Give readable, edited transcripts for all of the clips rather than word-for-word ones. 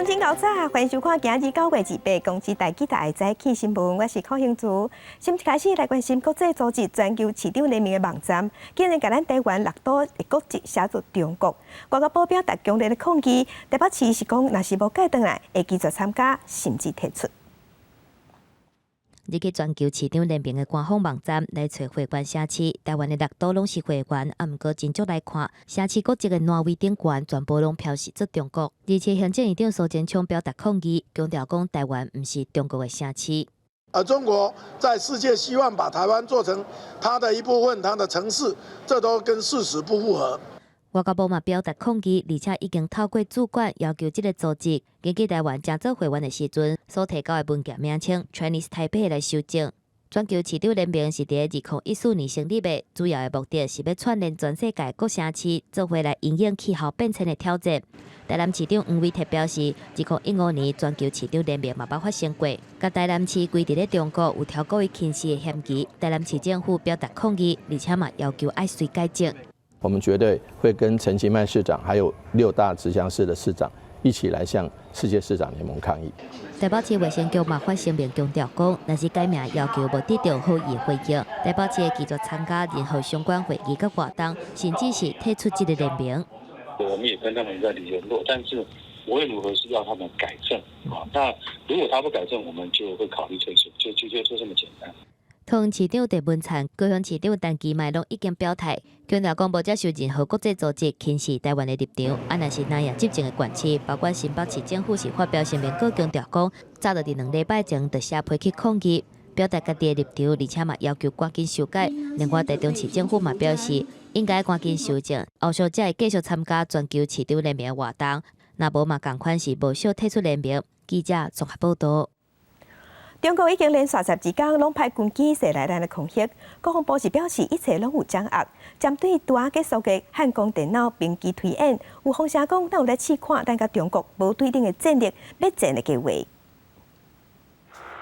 真𠢕早，歡迎收看今日9月28公視台語台的早起新聞，我是柯興珠。先開始來關心國際組織全球市長聯盟的網站，竟然共咱台灣六都的國籍寫做中國。外交部表達強烈的抗議，台北市是講，若是無改轉來，會拒絕參加，甚至退出。入去全球市長聯盟的官方網站來揣會員城市，台灣的六都攏是會員，啊，毋過真足來看，城市國籍的欄位頂懸全部攏標示做中國。而且行政院長蘇貞昌表達抗議，強調講台灣毋是中國的城市。而中國在世界希望把台灣做成它的一部分，它的城市，這都跟事實不符合。外交部嘛表達抗議，而且已經透過主管要求這個組織，根據台灣成做會員的時陣所提交的文件名稱 Chinese Taipei 來修正。全球市長聯盟是佇2014年成立的，主要的目的是欲串聯全世界各城市，做伙來因應氣候變遷的挑戰。台南市長黃偉哲表示，2015年全球市長聯盟嘛捌發生過，共台南市歸佇咧中國有超過於輕視的嫌疑。台南市政府表達抗議，而且嘛要求愛隨改正。我們絕對會跟陳其邁市長，還有六大直轄市的市長一起來向世界市長聯盟抗議。台北市衛生局嘛發聲明強調講，若是改名要求無得到好意回應，台北市會拒絕參加任何相關會議佮活動，甚至是退出這個聯盟。我們也跟他們在聯絡，但是無論如何是要他們改正啊。那如果他不改正，我們就會考慮退出，就就就就這麼簡單。桃園市長鄭文燦、高雄市長陳其邁攏已經表態，強調講無接受任何國際組織輕視台灣的立場。啊，若是南亞執政的縣市，包括新北市政府是發表聲明，閣強調講，早就佇2禮拜前就寫批去抗議，表達家己的立場，而且嘛要求趕緊修改。另外，台中市政府嘛表示，應該趕緊修正，後續才會繼續參加全球市長聯盟的活動。若無嘛仝款是無惜退出聯盟。記者綜合報道。中國已經連續12天攏派軍機襲來咱的空域，國防部是表示一切攏有掌握。針對拄仔結束的漢光電腦兵棋推演，有風聲講，咱有咧試看咱佮中國無對等的戰力，欲戰的計畫。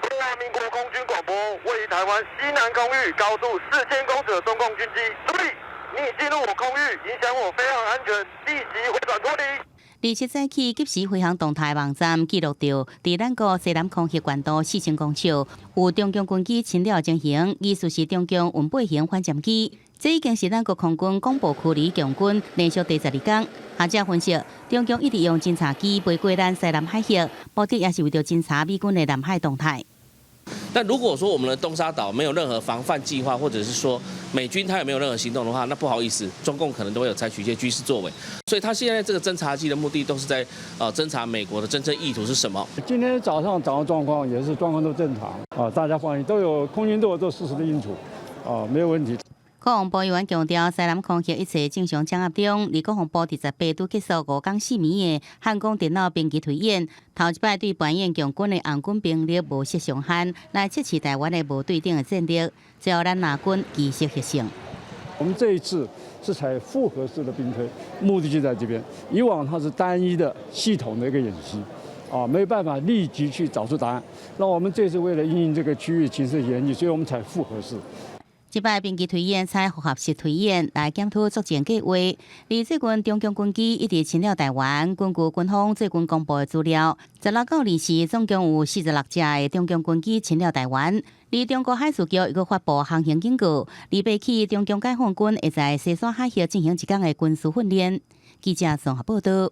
中華民國空軍廣播，位於台灣西南空域，高度4000公尺的中共軍機，注意，你已進入我空域，影響我飛航安全，立即回轉脫離。27早起即時飛行動態網站記錄著，佇咱國西南空域懸度4000公尺，有中共軍機侵擾情形，疑似是中共運八型反潛機。這已經是咱國空軍廣播區離共軍連續第12工。學者分析，中共一直用偵察機飛過咱西南海域，目的也是為著偵查美軍的南海動態。但如果說我們的東沙島沒有任何防範計劃，或者是說美軍他有沒有任何行動的話，那不好意思，中共可能都會有採取一些軍事作為。所以，他現在這個偵察機的目的都是在偵查美國的真正意圖是什麼。今天早上掌握狀況也是狀況都正常啊，大家放心，都有空軍都有做適時的應處，啊，沒有問題。國防部又強調，西南空域一切正常掌握中。而國防部28拄結束5工4暝的漢光電腦兵棋推演，頭一擺對扮演共軍的紅軍兵力無設上限，來測試台灣的無對等的戰力，最後咱藍軍奇襲獲勝。我們這一次是採複合式的兵推，目的就在這邊。以往它是單一的系統的一個演習，啊，沒有辦法立即去找出答案。那我們這次為了因應這個區域情勢研究，所以我們採複合式。這擺兵棋推演採複合式推演來檢討作戰計劃。而最近中共軍機一直侵擾台灣，根據軍方最近公布的資料，16到24總共有46架的中共軍機侵擾台灣。而中國海事局又閣發布航行警告，二八起中共解放軍會在西沙海域進行一工的軍事訓練。記者綜合報道。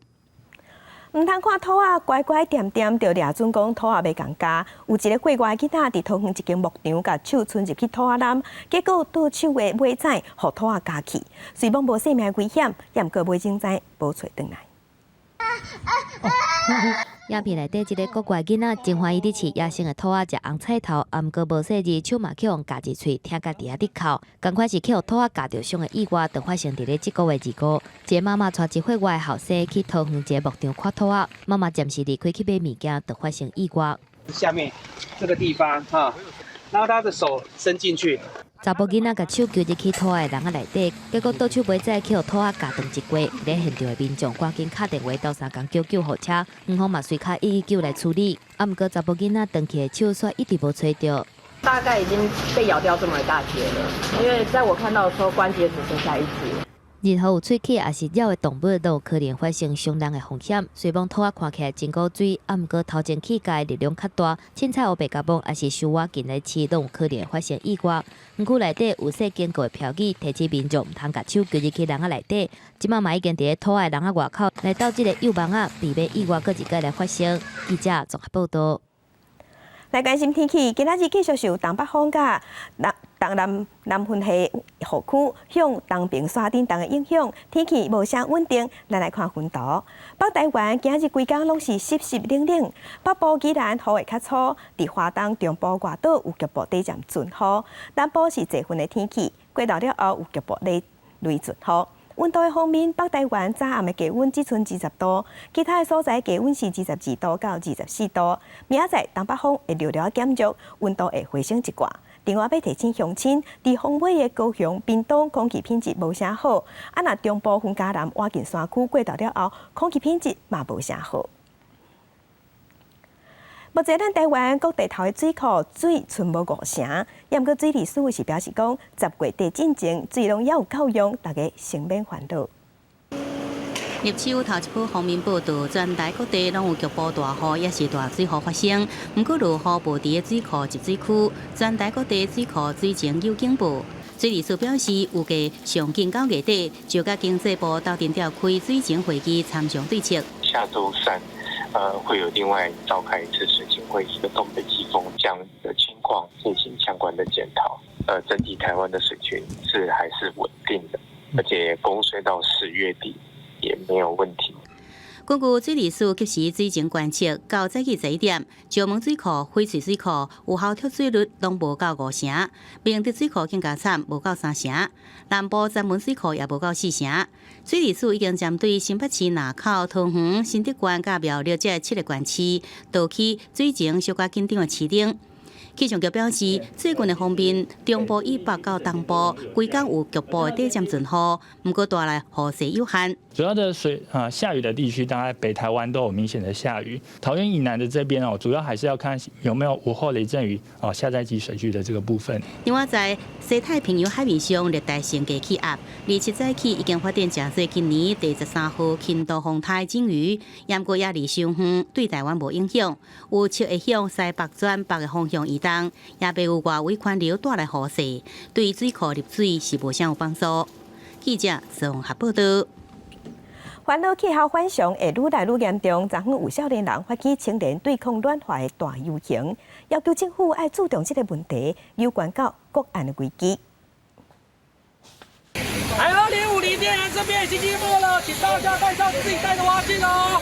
毋通看兔仔乖乖恬恬，就掠準講兔仔欲共咬。有一个歲外囡仔佇桃園一間牧場，共手伸入去兔仔籃，結果倒手的尾指予兔仔咬去，雖罔無性命危險，也毋過尾仔知無揣轉來。影片內底這个國外囡仔真歡喜佇飼野生的兔仔食紅菜頭，啊，毋過無細膩手嘛去予咬一喙，疼甲佇遐佇哭，仝款是去予兔仔咬著傷的意外，就發生佇咧這個月25。一个媽媽帶一歲外的後生去桃園一個牧場看兔仔，媽媽暫時離開去買物件，就發生意外。下面這個地方哈，然後他的手伸進去。查埔囡仔共手搝入去兔仔的籠仔內底，結果倒手尾指去予兔仔咬斷一塊。佇現場的民眾趕緊敲電話鬥相共叫救護車，園方嘛隨敲119來處理。啊，毋過查埔囡仔斷去的手卻一直無揣著。大概已經被咬掉這麼一大截了，因為在我看到的時候，關節只剩下一節。任何有喙齒抑是咬的動物，都有可能發生傷人的風險。雖罔兔仔看起來真古錐，啊，毋過頭前氣界力量較大，凊彩烏白共摸，抑是傷倚近來飼，攏有可能發生意外。園區內底有設警告的標語，提醒民眾毋通共手囥入去籠仔內底。這馬嘛已經佇咧兔仔的籠仔外口來鬥這個誘網仔，避免意外閣一擺來發生。記者綜合報道。來關心天氣，今仔日繼續受東北風佮南東南南雲系雨區向東爿山頂動的影響，天氣無啥穩定。咱來看雲圖，北台灣今日規工攏是濕濕冷冷，北部宜蘭雨會較粗，佇花東中部外島有局部短暫陣雨，南部是濟雲的天氣，過晝了後有局部雷雷陣雨。溫度的方面，北台灣早暗的低溫只賰20度，其他的所在低溫是22度到24度。明仔載東北風會略略減弱，溫度會回升一寡。另外，欲提醒鄉親，佇風尾的高雄、屏東空氣品質無啥好，啊，若中部雲嘉南、倚近山區過晝了後，空氣品質嘛無啥好。目前咱台灣各地頭的水庫水賰無五成，毋過水利署是表示講，10月底進前水攏猶有夠用，大家先免煩惱。入秋頭一波鋒面報道，全台各地攏有局部大雨，抑是大水雨發生。毋過落雨無佇水庫集水區，全台各地水庫水情有警報。水利署表示，預計上緊9月底，就佮經濟部鬥陣召開水情會議，參詳對策。下週三，會有另外召開一次水情會議，東北季風這樣的情況進行相關的檢討。整體台灣的水情是還是穩定的，而且供水到10月底也沒有問題。根據水利署及時水情觀測，到早起11點，石門水庫、翡翠水庫有效蓄水率攏無夠五成，明德水庫更加慘，無夠三成，南部三門水庫也無夠四成。水利署已經針對新北市林口、桃園、新竹縣佮苗栗這七个縣市，導起水情小可緊張的市場。氣象局表示，最近的鋒面，中部以北到東部，規工有局部的短暫陣雨，毋過帶來雨勢有限。主要的水啊，下雨的地區，大概北台灣都有明顯的下雨。桃園以南的這邊哦，主要還是要看有沒有午後雷陣雨哦，下在集水區的這個部分。另外，在西太平洋海面上，熱帶性低氣壓，27早起已經發展成做今年第13號輕度風颱鯨魚，毋過猶離傷遠，對台灣無影響。預測會向西北轉北的方向移動，也袂有外圍環流帶來雨勢，對水庫入水是無啥有幫助。記者綜合報道。煩惱氣候反常會愈來愈嚴重，昨昏有少年人發起青年對抗暖化的大遊行，要求政府愛注重這個問題，攸關到國安的危機。台2050電源這邊已經淹沒了，請大家帶上自己帶的蛙鏡哦。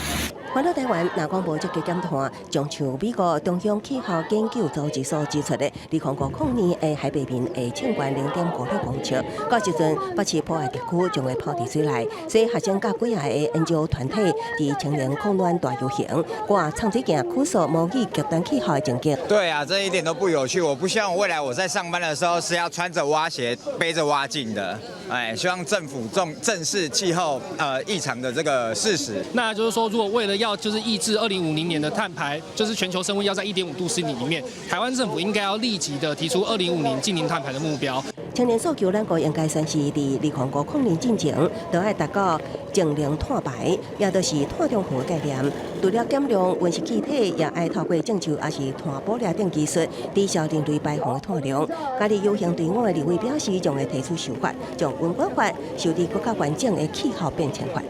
環繞台灣，若講無積極減碳，將像美國中央氣候研究組織所指出的，2050年的海平面會升懸0.56公尺，到時陣北市埔愛地區將會泡佇水內。所以學生佮幾仔个研究團體佇青年抗暖大遊行，掛藏水鏡苦訴模擬極端氣候的情景。對啊，這一點都不有趣。我不希望未來我在上班的時候是要穿着蛙鞋、背着蛙鏡的。哎，希望政府重正視氣候異常的這個事實。那就是說，如果為了要就是抑制2050年的碳排，就是全球升溫要在1.5度 C 裡面，台灣政府應該要立即的提出2050淨零碳排的目標。青年訴求，咱國應該宣示佇2050年進前，都愛達到淨零碳排，也就是碳中和概念。除了減量溫室氣體，也愛透過種樹抑是碳捕獵等技術，抵消人類排放的碳量。加入遊行隊伍的立委表示，將會提出修法，將溫管法修訂閣較完整的氣候變遷法。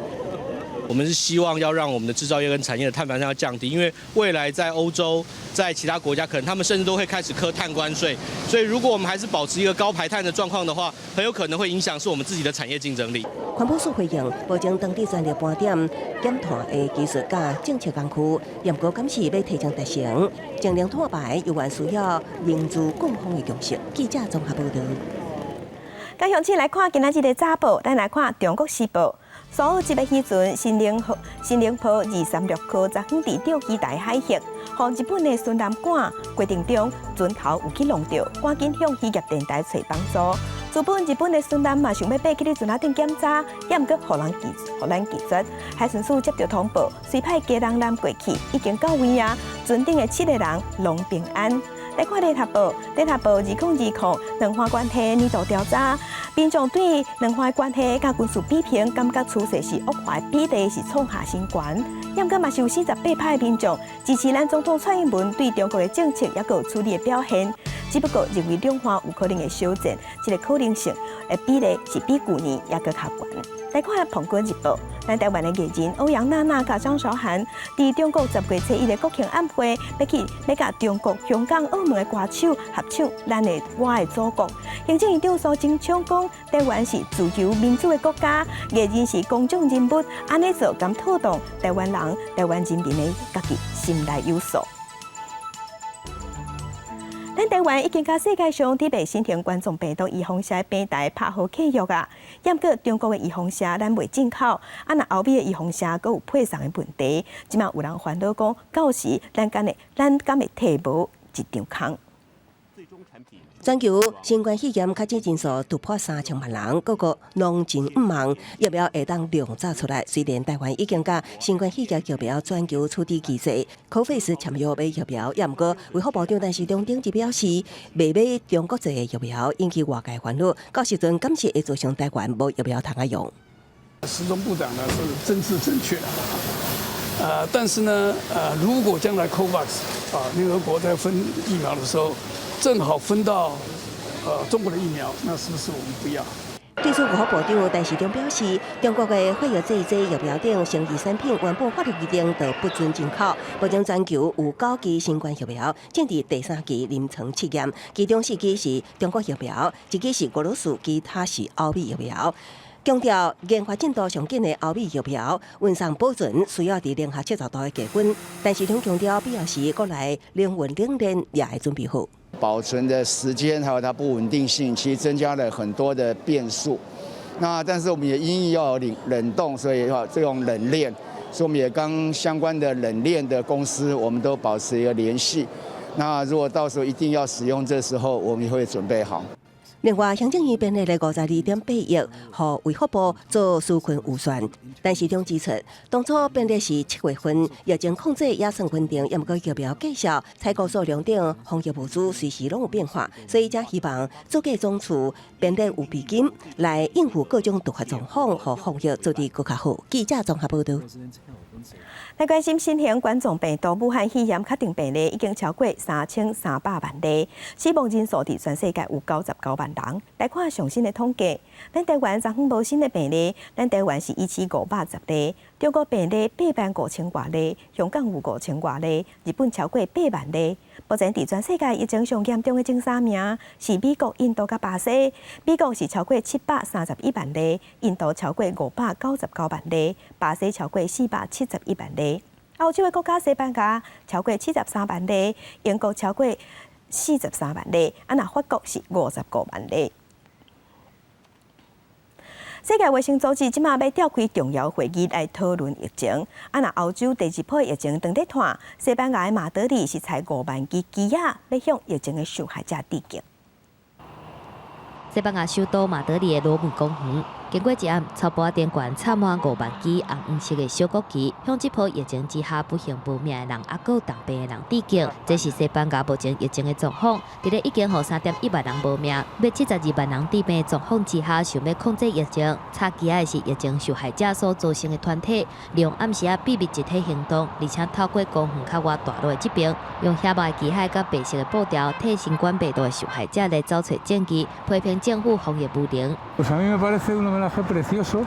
我們是希望要讓我們的製造業跟產業的碳排量要降低，因為未來在歐洲、在其他國家，可能他們甚至都會開始課碳關稅。所以，如果我們還是保持一個高排碳的狀況的話，很有可能會影響是我們自己的產業競爭力。環保署回應，目前當地全力盤點減碳的技術佮政策工具，毋過敢是欲提前達成淨零碳排，猶原需要凝聚各方的共識。記者綜合報導。佮鄉親來看今仔日的早報，咱來看《中國時報》。蘇澳這个漁船新寧號236號，昨昏佇釣魚台海域，予日本的巡艦趕過程中，船頭有去弄著，趕緊向漁業電台揣幫助。原本日本的巡艦嘛想欲爬去咧船仔頂檢查，也毋過予人拒絕。海巡署接著通報，隨派基隆艦過去，已經到位啊，船頂的七個人攏平安。來看聯合報，聯合報2020兩岸關係年度調查，民眾對兩岸關係佮軍事比拼，感覺趨勢是惡化比例是創下新高。毋過嘛是有48%的民眾支持咱總統蔡英文對中國的政策抑閣處理的表現，只不過認為兩岸有可能會小戰，這個可能性的比例是比舊年抑閣較懸。來看《蘋果日報》，咱台灣的藝人歐陽娜娜佮張韶涵，佇中國10月初一的國慶晚會，欲去欲佮中國香港、澳門的歌手合唱《咱的我的祖國》。行政院長蘇貞昌講，台灣是自由民主的國家，藝人是公眾人物，按呢做敢妥當？台灣人、台灣人民的家己心內有數。咱台灣已經佮世界上佇袂新型冠狀病毒預防射的平台拍好契約啊！毋過中國的預防射咱袂進口，啊若歐美的預防射閣有配送的問題，這馬有人煩惱講，到時咱敢會提無一張空？全球新冠肺炎確診人數突破3000萬人，各國攏真毋望疫苗會當量產出來。雖然台灣已經佮新冠肺炎疫苗全球處置機制，COVAX 簽約買疫苗，也毋過衛福部長陳時中頂日表示，袂買中國製的疫苗，引起外界煩惱。到時陣敢是會造成台灣無疫苗通來用？時中部長呢是政治正確，但是呢，如果將來 COVAX 啊，聯合國在分疫苗的時候，正好分到中國的疫苗，那是不是我們不要？對此，衛福部長陳時中表示，中國的輝瑞製劑疫苗等生技產品，原本法律規定就不准進口。目前全球有九支新冠疫苗正佇第三期臨床試驗，其中四支是中國疫苗，一支是俄羅斯，其他是歐美疫苗。強調研發進度上緊的歐美疫苗，運送保存需要佇零下70度的低溫，陳時中強調必要時國內冷運冷鏈也會準備好。保存的時間還有它不穩定性，其實增加了很多的變數。那但是我們也因應要冷凍，所以話這種冷鏈，所以我們也跟相關的冷鏈的公司，我們都保持一個聯繫。那如果到時候一定要使用，這時候我們也會準備好。另外，行政院編列的52.8億，予衛福部做紓困預算。陳時中指出，當初編列是7月份，疫情控制也算穩定，毋過疫苗繼續採購數量等防疫物資隨時攏有變化，所以才希望主計總處編列預備金來應付各種突發狀況，予防疫做得閣較好。記者綜合報道。來關心新型冠狀病毒武漢肺炎確定病例已經超過3300萬例，死亡人數佇全世界有99萬人。來看上新的統計，咱台灣昨昏無新的病例，咱台灣是1510例，中國病例8萬5千外例，香港有5千外例，日本超過8萬例。目前佇全世界疫情上嚴重的前三名是美國、印度佮巴西。美國是超過731萬例，印度超過599萬例，巴西超過471萬例。歐洲的國家西班牙超過73萬例，英國超過43萬例，啊若法國是55萬例。世界衛生組織這馬欲召開重要會議來討論疫情。啊，若歐洲第二波疫情當咧湠，西班牙的馬德里是採5萬支旗仔，欲向疫情的受害者致敬。西班牙首都馬德里的羅姆公園，經過一暗，草埔仔頂懸插滿5萬支紅黃色的小國旗，向這波疫情之下不幸無命的人，抑閣有重病的人致敬。這是西班牙目前疫情的狀況，佇咧已經予3.1萬人無命，欲72萬人致病的狀況之下，想欲控制疫情，插旗仔的是疫情受害者所組成的團體，利用暗時仔秘密集體行動，而且透過公園較外大路的這邊，用遐目的旗海佮白色的布條，替新冠病毒的受害者來走揣證據，批評政府防疫無能。 Pues a mí me parece un homenaje precioso,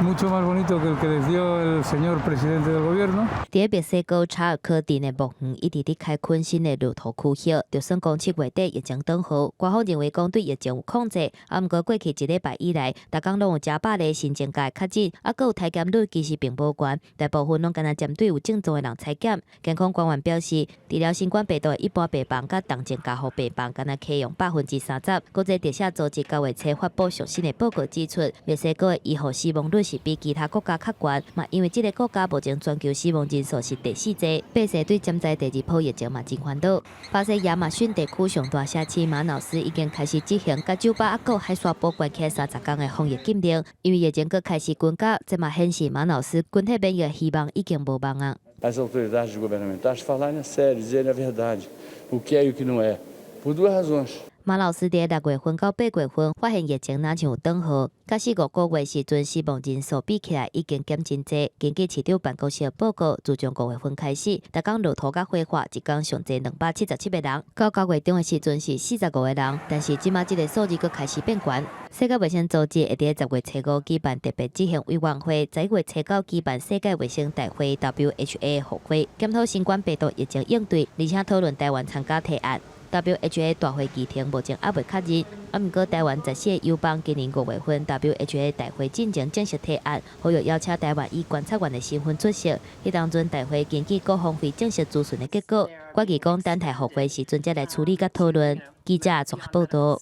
mucho más bonito que el que les dio el señor presidente del gobierno。佇墨西哥查爾科鎮的墓園一直佇開墾新的駱駝區域，就算講7月底疫情轉好，官方認為講對疫情有控制，啊，毋過過去一禮拜以來，逐工攏有成百例新增加確診，啊，閣有篩檢率其實並無懸，大部分攏干焦針對有症狀的人採檢。健康官員表示，治療新冠病毒的一般病房佮重症加護病房，干焦啟用30%。國際特赦組織9月初發布上新的報告指出，墨西哥的醫護死亡率是比其他國家較懸，嘛因為這个國家目前全球死亡人數是第四濟，百姓對潛在第二波疫情嘛真煩惱。巴西亞馬遜地區上大城市馬瑙斯已經開始執行佮酒吧抑閣海沙堡關起30工的防疫禁令，因為疫情閣開始增加，這嘛顯示馬瑙斯群體免疫希望已經無望啊。As autoridades governamentais falarem a sério, dizerem a verdade, o que é e o que não é, por duas razões. 馬老師佇6月份到8月份發現疫情若像有斷號，佮4、5個月時陣死亡人數比起來已經減真濟。根據市長辦公室報告，自從5月份開始，逐工落塗佮火化，一工上濟277個人，到9月中的時陣是45個人，但是這馬這个數字閣開始變懸。世界衛生組織會佇10月初5舉辦特別執行委員會，11月初9舉辦世界衛生大會 WHA 復會，檢討新冠病毒疫情應對，而且討論台灣參加提案。WHA 大會議程目前猶未確認，啊，毋過台灣14個友邦今年5月份 WHA 大會進前正式提案，呼籲邀請台灣以觀察員的身份出席。彼當陣大會根據各方非正式諮詢的結果，決議講等待復會時陣才來處理佮討論。記者綜合報道。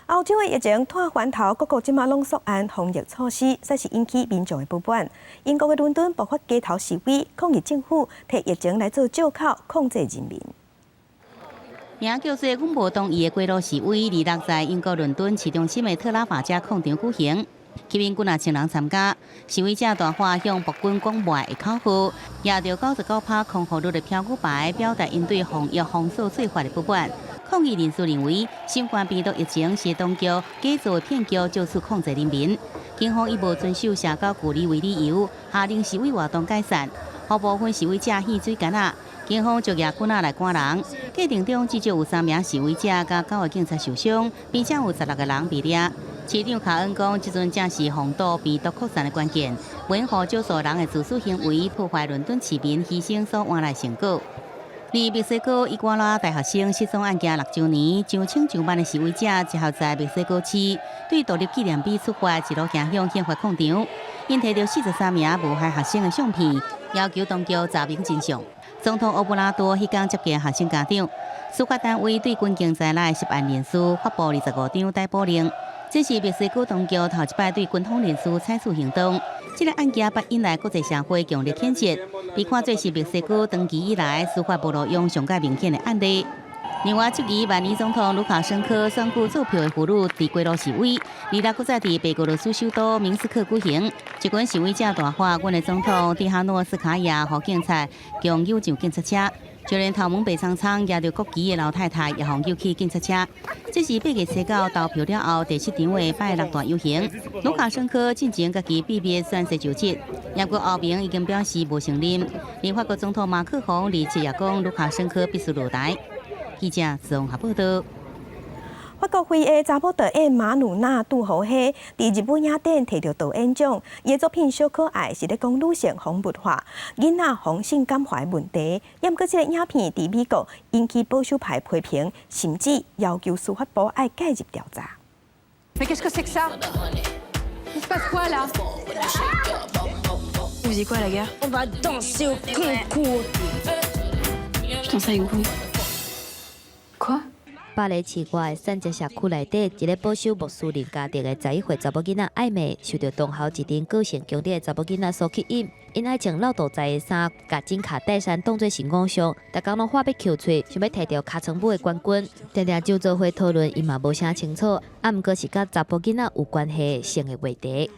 歐洲的疫情拖環頭，各國這馬攏縮按防疫措施，煞是引起民眾的不滿。英國的倫敦爆發街頭示威，抗議政府提疫情來做藉口，控制人民。名叫做“阮無同意”的街路示威，26在英國倫敦市中心的特拉法加廣場舉行，吸引幾若千人參加。示威者大喊向暴君講袂的口號，舉著99趴康復率的標語牌，表達𪜶對防疫封鎖做法的不滿。抗議人士認為，新冠病毒疫情是當局假造的騙局，藉此控制人民。警方以無遵守社交距離為理由，下令示威活動解散，予部分示威者擲水桿仔。警方就舉棍仔來趕人，過程中至少有三名示威者佮九个警察受傷，並且有16個人被掠。市長卡恩講，這陣正是防堵病毒擴散的關鍵，袂予少數人的自私行為破壞倫敦市民犧牲所換來成果。佇墨西哥伊瓜拉大學生失蹤案件6週年，上千上萬的示威者集合在墨西哥市，對獨立紀念碑出發，一路行向憲法廣場，𪜶提著43名無害學生的相片，要求當局查明真相。總統奧布拉多彼工接見學生家長，司法單位對軍警在內涉案人士發布25張逮捕令，這是墨西哥當局頭一擺對軍方人士採取行動。這个案件捌引來國際社會強烈譴責，被看做是墨西哥長期以來司法無路用上蓋明顯的案例。另外，質疑萬年總統盧卡申科選舉作弊的婦女佇街路示威，26閣再佇白俄羅斯首都明斯克舉行。一群示威者大喊：“阮的總統蒂哈諾斯卡亞，予警察強誘上警察車，就連頭毛白蒼蒼、舉著國旗的老太太也予誘去警察車。這是8月初9投票了後第七場的拜六大遊行。盧卡申科進前家己秘密宣誓就職，不過歐盟已經表示無承認。連法國總統馬克宏27也講，盧卡申科必須落台。記者綜合報道。法國非裔查某導演馬努納杜豪希佇日本影展提著導演獎，伊的作品《小可愛》是咧講女性予物化、囡仔予性感化的問題。毋過這个影片佇美國引起保守派批評，甚至要求司法部愛介入調查。 Mais qu'est-ce que c'est que ça? Il se passe quoi là? Vous faisiez quoi à la gare? On va danser au concours. Je danse avec vous. Quoi? 巴黎市外的散捷社區內底，一个保守穆斯林家庭的11歲查某囡仔艾美，受著同校一陣個性強烈的查某囡仔所吸引，𪜶愛穿漏肚臍的衫，共金卡戴珊當做是偶像，逐工攏喊欲抾喙，想欲提著尻川舞的冠軍。定定就做伙討論，伊嘛無啥清楚，啊，毋過是佮查埔囡仔有關係性的話題。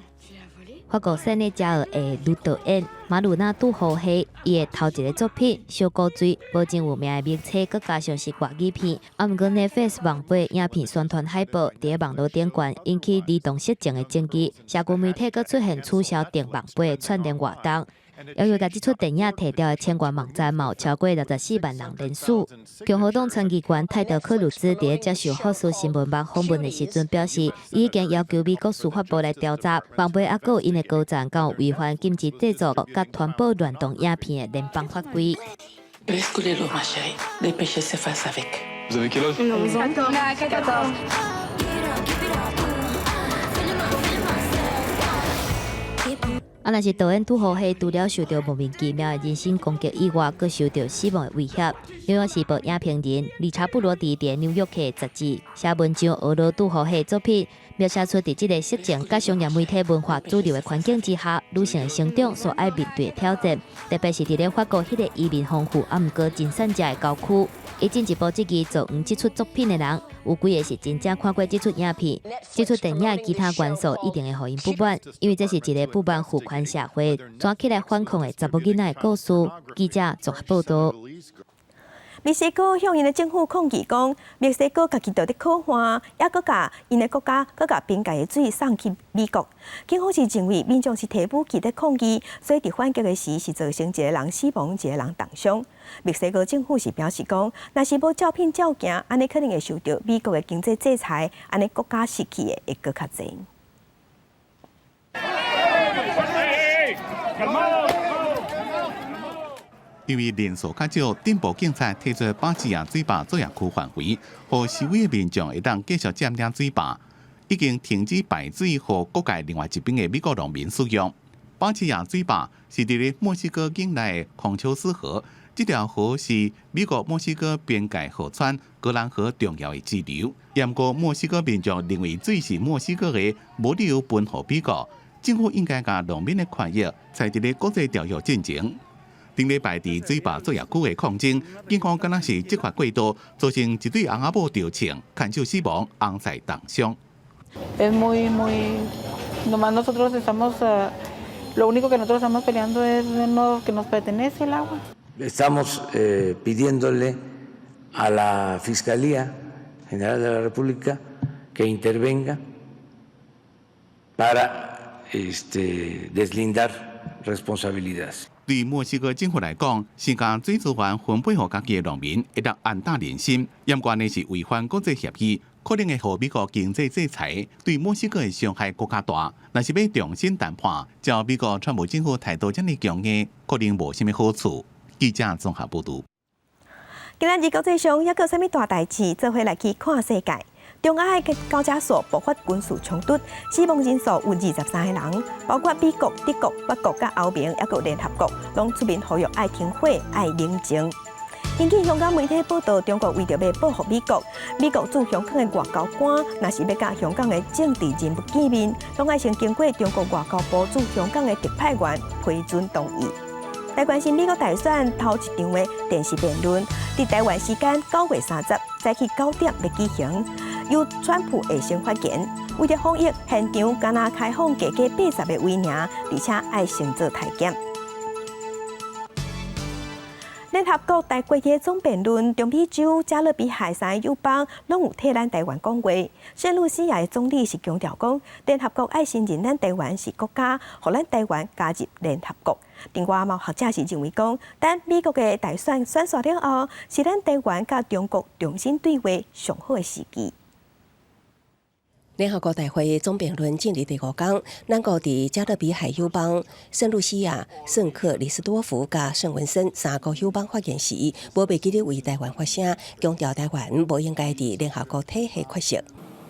法國塞內加爾的女導演馬魯納杜豪希，伊的頭一个作品《小古錐》無真有名的名稱，閣加上是外語片，啊，毋過 Netflix 網媒影片宣傳海報佇咧網路頂懸，引起兒童色情的爭議，社群媒體閣出現取消訂網媒的串聯活動。由於共這齣電影提掉的千元網站，嘛有超過64萬人連署。共和黨參議員泰德克魯茲佇咧接受福斯新聞網訪問的時陣表示，伊已經要求美國司法部來調查網媒抑閣有𪜶的高層敢有違反禁止製作佮傳播亂動影片的聯邦法規。 Laisse couler l'eau, ma chérie. Les péchés s'effacent avec. Vous avez quel âge? 14. 啊，若是導演拄好彼除了受著莫名其妙的人身攻擊以外，閣受著死亡的威脅。紐約時報影評人理查布羅迪佇紐約客雜誌寫文章，呵咾杜豪彼作品，描寫出佇這个色情佮商業媒體文化主流的環境之下，女性的成長所愛面對的挑戰，特別是佇咧法國彼个移民豐富，啊，毋過真散食的郊區。伊進一步質疑做黃這齣作品的人，有幾个是真正看過這齣影片，這齣電影其他元素一定會予𪜶不滿，因為這是一个不滿父權社會轉起來反抗的查某囡仔的故事。記者綜合報導。墨西哥向𪜶的政府抗議講，墨西哥家己就佇洘旱，猶閣共𪜶的國家閣共邊界的水送去美國。警方是認為民眾是提武器佇抗議，所以佇反擊的時是造成一個人死亡，一個人重傷。墨西哥政府是表示講，若是無照片照行，按呢可能會受著美國的經濟制裁，按呢國家失去的會閣較濟。因為人數較少，鎮暴警察提出巴基亞水壩作業區範圍，予示威的民眾會當繼續佔領水壩，已經停止排水予國界另外一邊的美國農民使用。巴基亞水壩是佇咧墨西哥境內的孔丘斯河，這條河是美國墨西哥邊界河川格蘭河重要的支流。毋過墨西哥民眾認為水是墨西哥的，無理由分予美國，政府應該共農民的權益載佇咧國際條約進前。頂禮拜佇水壩作業區的抗爭，警方敢若是執法過度，造成一對翁仔某著槍，牽手死亡，翁婿重傷。 Es muy, muy, nomás nosotros estamos, lo único que nosotros estamos peleando es no, que nos pertenece el agua. Estamos pidiéndole a la Fiscalía General de la República que intervenga para deslindar responsabilidades. 對墨西哥政府來講，先共水資源分配予家己的農民，會當安踏人心。毋過呢是違反國際協議，可能會予美國經濟制裁，對墨西哥的傷害閣較大。若是欲重新談判，照美國川普政府態度遮爾強硬，可能無啥物好處。記者綜合報導。今仔日國際上猶閣有啥物大代誌？做伙來去看世界。中亞的高加索爆發軍事衝突，死亡人數有23個人，包括美國、德國、法國佮歐盟，猶閣聯合國，攏出面呼籲愛停火、愛冷靜。根據香港媒體報導，中國為著欲報復美國，美國駐香港的外交官，若是欲佮香港的政治人物見面，攏愛先經過中國外交部駐香港的特派員批准同意。來關心美國大選頭一場的電視辯論，佇台灣時間9月30早起9點欲舉行，由川普會先發言。為著防疫，現場敢若開放加加80個位爾，而且愛先做體檢。聯合國大會的總辯論，中美洲、加勒比海三個友邦攏有替咱台灣講話。聖露西亞的總理是強調講，聯合國愛承認咱台灣是國家，予咱台灣加入聯合國。另外，嘛有學者是認為講，等美國的大選選煞了後，是咱台灣佮中國重新對話上好的時機。聯合國大會總辯論進入第五工，咱國佇加勒比海友邦、聖露西亞、聖克里斯多福佮聖文森三個友邦發言時，無袂記得為台灣發聲，強調台灣無應該佇聯合國體系缺席。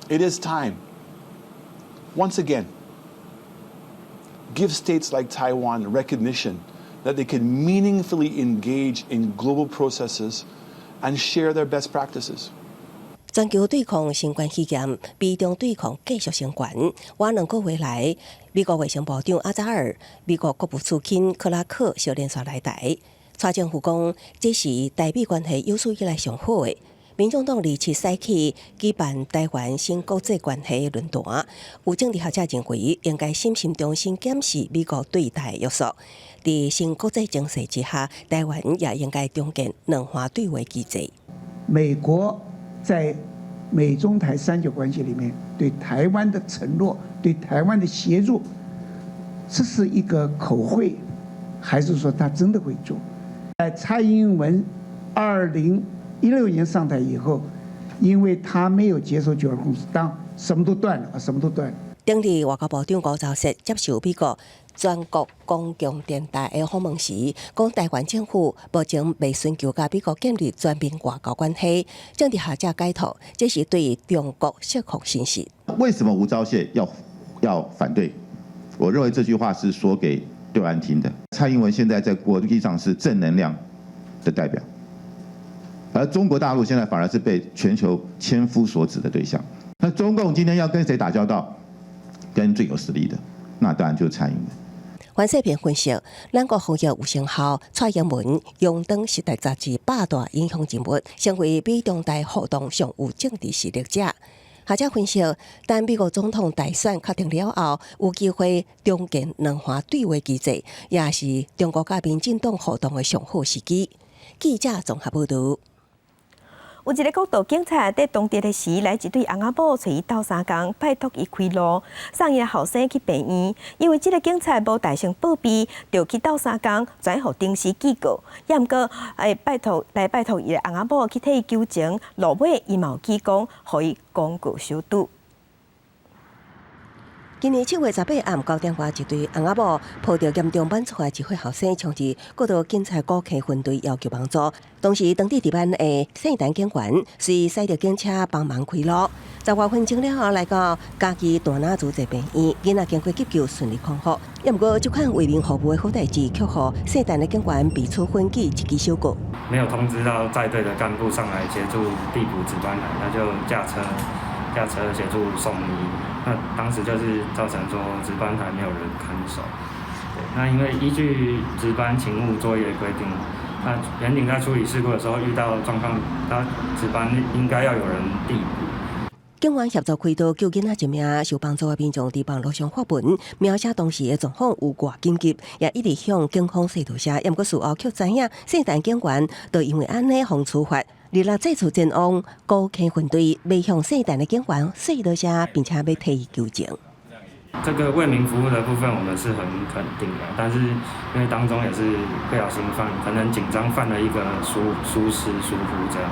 It is time, once again, give states like Taiwan recognition that they can meaningfully engage in global processes and share their best practices. 全球對抗新冠肺炎，美中對抗繼續升懸。倚2個月來，美國衛生部長阿扎爾、美國國務次卿克拉克相連紲來台。蔡政府講，這是台美關係有史以來上好的。民眾黨二七早起舉辦台灣新國際關係論壇，有政治學者認為，應該審慎重新檢視美國對台約束。佇新國際情勢之下，台灣也應該重建兩岸對話機制。美國在美中台三角關係裡面，對台灣的承諾、對台灣的協助，這是一個口惠，還是說他真的會做？在蔡英文2016年上台以後，因為他沒有接受九二共識，當什麼都斷了，什麼都斷了。頂日外交部長吳釗燮接受美國全國公共電台的訪問時，講台灣政府目前未尋求佮美國建立全面外交關係。政治學者解讀，這是對中國釋放信息。為什麼吳釗燮要反對？我認為這句話是說給對岸聽的。蔡英文現在在國際上是正能量的代表，而中國大陸現在反而是被全球千夫所指的對象。那中共今天要跟誰打交道？跟最有實力的，那當然就是蔡英文。番社評分析，兩國防疫有成效，蔡英文榮登時代雜誌百大影響人物，成為美中台互動上有政治實力者。學者分析，等美國總統大選確定了後，有機會重建兩岸對話機制，也是中國佮民進黨互動的上好時機。記者綜合報導。有一个國道警察佇當地的時，來一對翁仔某揣伊鬥相共，拜託伊開路，送伊後生去病院。因為這个警察無代先報備，就去鬥相共，轉予臨時警告。也毋過，拜託來拜託伊的翁仔某去替伊求情，落尾伊嘛有起講，予伊公告相拄。今年7月18暗9點外，一對翁仔某抱著嚴重挽出的一歲後生，衝入國道警察古坑分隊要求幫助。當時當地值班的聖誕警員隨駛著警車幫忙開路。10外分鐘了後，來到嘉義大林慈濟病院，囡仔經過急救順利康復。也毋過，這款為民服務的好代誌，卻予聖誕的警員被處分記一支小過。沒有通知到帶隊的幹部上來協助遞補值班台，他就駕車協助送醫。那當時就是造成說值班台沒有人看守。對，那因為依據值班勤務作業規定，那員警在處理事故的時候遇到狀況，他值班應該要有人遞補。警員協助開道救囡仔一命，受幫助的民眾佇網路上發文，描寫當時的狀況有偌緊急，也一直向警方說多謝。毋過事後卻知影，聖誕警員就因為按呢予處罰。日再次前往古坑分隊，欲向聖誕的警員說多謝，並且欲替伊求情。這個為民服務的部分，我們是很肯定的，但是因為當中也是不小心犯，可能緊張犯了一個疏失疏忽，這樣，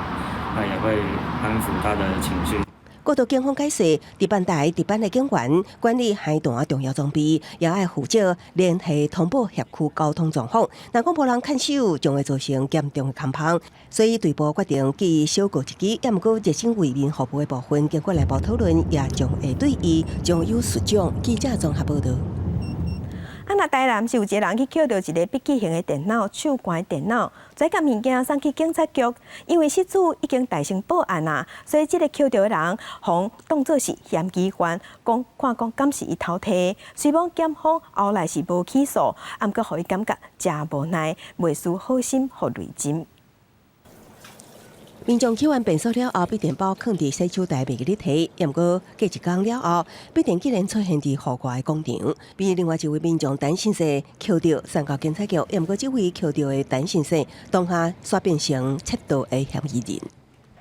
那也會安撫他的情緒。國道警方解釋，值班台值班的警員管理海段重要裝備，也愛負責聯繫通報轄區交通狀況。若講無人看守，將會造成嚴重的空縫。所以隊部決定記小過一支，也毋過熱心為民服務的部分，經過內部討論，也將會對伊將有處獎。記者綜合報導。啊，若台南是有一個人去抾著一个筆記型的電腦、手攜電腦，再共物件送去警察局，因為失主已經代先報案啊，所以這个抾著的人，予當做是嫌疑犯，講看講敢是伊偷提。雖罔檢方後來是無起訴，毋過予伊感覺誠無奈，袂輸好心予淚浸。民眾取完便所了後，筆電包囥佇洗手台袂記咧提，毋過過一工了後，筆電竟然出現佇戶外廣場。被另外一位民眾陳先生抾著送到警察局，毋過這位抾著的陳先生當下煞變成竊盜的嫌疑人。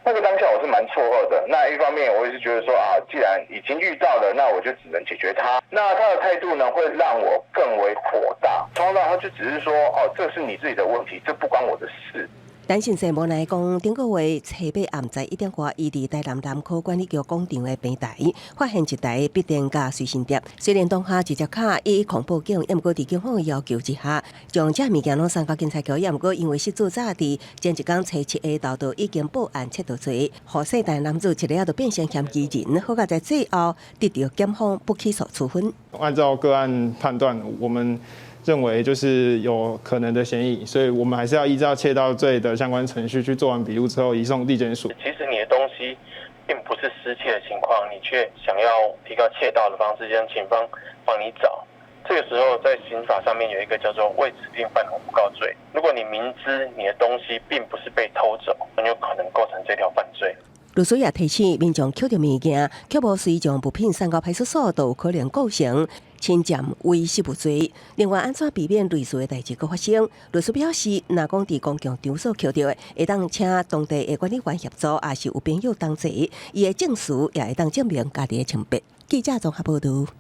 那個當下我是蠻錯愕的。那一方面我也是覺得說啊，既然已經遇到了，那我就只能解決他。那他的態度呢，會讓我更為火大。從頭到他就只是說，哦，這是你自己的問題，這不關我的事。陳先生無奈講，頂個月初八暗11點外，伊佇台南南科管理局廣場的平台發現一台筆電佮隨身碟。雖然當下直接敲110報警，毋過佇警方的要求之下，將這物件攏送到警察局。也毋過因為失主早佇前一工初七下晝就已經報案竊盜罪，予姓陳男子一下就變成嫌疑人，好佳哉最後得到檢方不起訴處分。按照個案判斷，我們認為就是有可能的嫌疑，所以我們還是要依照竊盜罪的相關程序去做完筆錄之後移送地檢署。其實你的東西並不是失竊的情況，你卻想要提高竊盜的方式，讓警方幫你找。這個時候在刑法上面有一個叫做未指定犯誣告罪。如果你明知你的東西並不是被偷走，很有可能構成這條犯罪。律師也提醒民眾，抾著物件，卻無隨將物品送到派出所，都有可能構成侵佔遺失物罪。另外，按怎避免類似的代誌閣發生？律師表示，若講佇公共場所抾著的，會當請當地的管理員協助，抑是有朋友同齊，伊的證詞也會當證明家己的清白。記者綜合報導。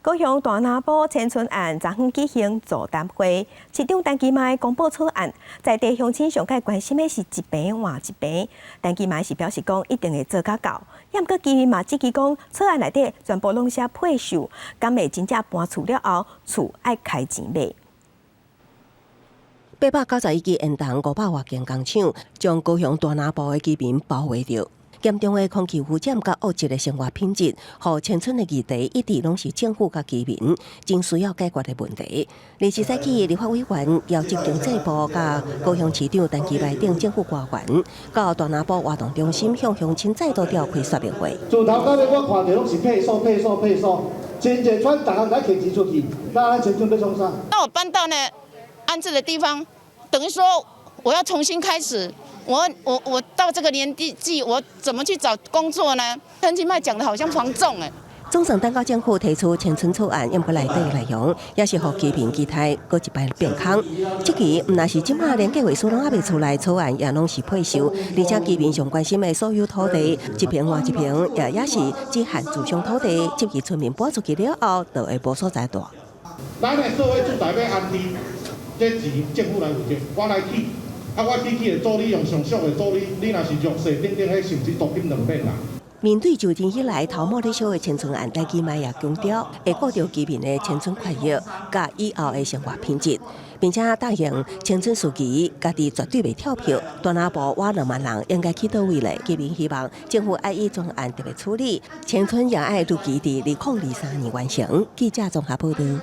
高雄大林埔遷村案昨昏舉行座談會，市長陳其邁公布草案，在地鄉親上蓋關心的是一坪換一坪。陳其邁是表示講一定會做甲到，也毋過居民嘛質疑講草案內底全部攏寫配售，敢會真正搬厝了後，厝愛開錢買？891支煙囱500外間工廠，將高雄大林埔的居民包圍著。嚴重的空氣污染佮惡質的生活品質，予遷村的議題一直攏是政府佮居民真需要解決的問題。臨時早起，立法委員姚織經濟部佮高雄市長陳其邁等政府官員，到大林埔活動中心向鄉親再度召開說明會。自頭到尾我看著攏是配售、配售、配售，真濟村逐項來摕錢出去，那咱前村欲創啥？那我搬到那安置的地方，等於說我要重新開始。我到這個年紀，我怎麼去找工作呢？陳其邁講的好像房仲誒。總算等到政府提出遷村草案，毋過內底內容也是予居民期待，閣一擺變空。這期毋但是這馬連計劃書攏猶未出來，草案也攏是配售，而且居民上關心的所有土地，一坪換一坪，也是只限自商土地，這期村民搬出去了後，就會無所在住。咱的社會住宅欲安置，這錢政府來負責，我來起。啊，我起起的助理用上俗的助理，你若是弱勢等等，彼甚至租金兩免啦。面對就任以來頭毛咧燒的遷村案，陳其邁也強調會顧著居民的遷村權益，佮以後的生活品質，並且答應遷村時期，家己絕對袂跳票。大南部倚2萬人應該去佗位咧？居民希望政府愛以專案特別處理，遷村也愛如期佇2023年完成。記者綜合報導。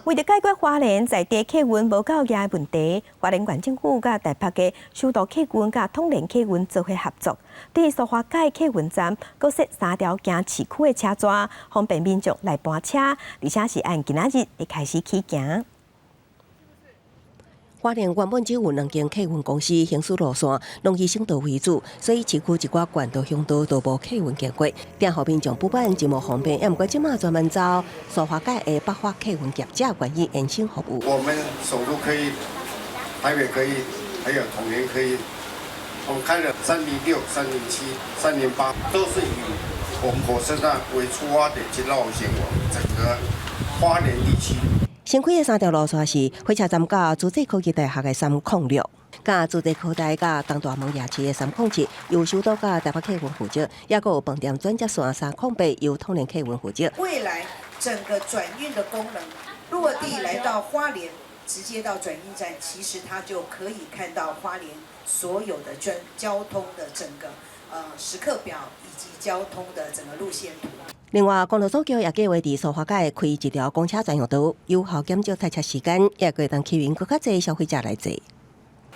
為著解決花蓮在地客運無夠額的問題，花蓮縣政府佮台北的首都客運佮統聯客運做伙合作，佇蘇花改客運站閣設三條行市區的車逝，方便民眾來搬車，而且是按今仔日會開始起行。花蓮原本只有兩間客運公司行駛路線，攏以省道為主，所以市區一寡縣道鄉道都無客運經過，定予民眾不滿真無方便。也毋過這馬專門走蘇花改的北花客運業者願意延伸服務。我們首都客運、台北客運，還有統聯客運，我們開了306、307、308，都是以我們火車站為出發點去繞行我們整個花蓮地區。新開的三條路線是火車站到諸暨科技大學的306，佮諸暨科大佮東大門夜市的307，由首都佮台北客運負責，抑閣有飯店轉接線308，由統聯客運負責。未來整個轉運的功能落地來到花蓮，直接到轉運站，其實它就可以看到花蓮所有的轉交通的整個時刻表以及交通的整個路線圖。另外，公路總局也計劃佇蘇花改開一條公車專用道，有效減少塞車時間，也會當吸引閣較濟消費者來坐。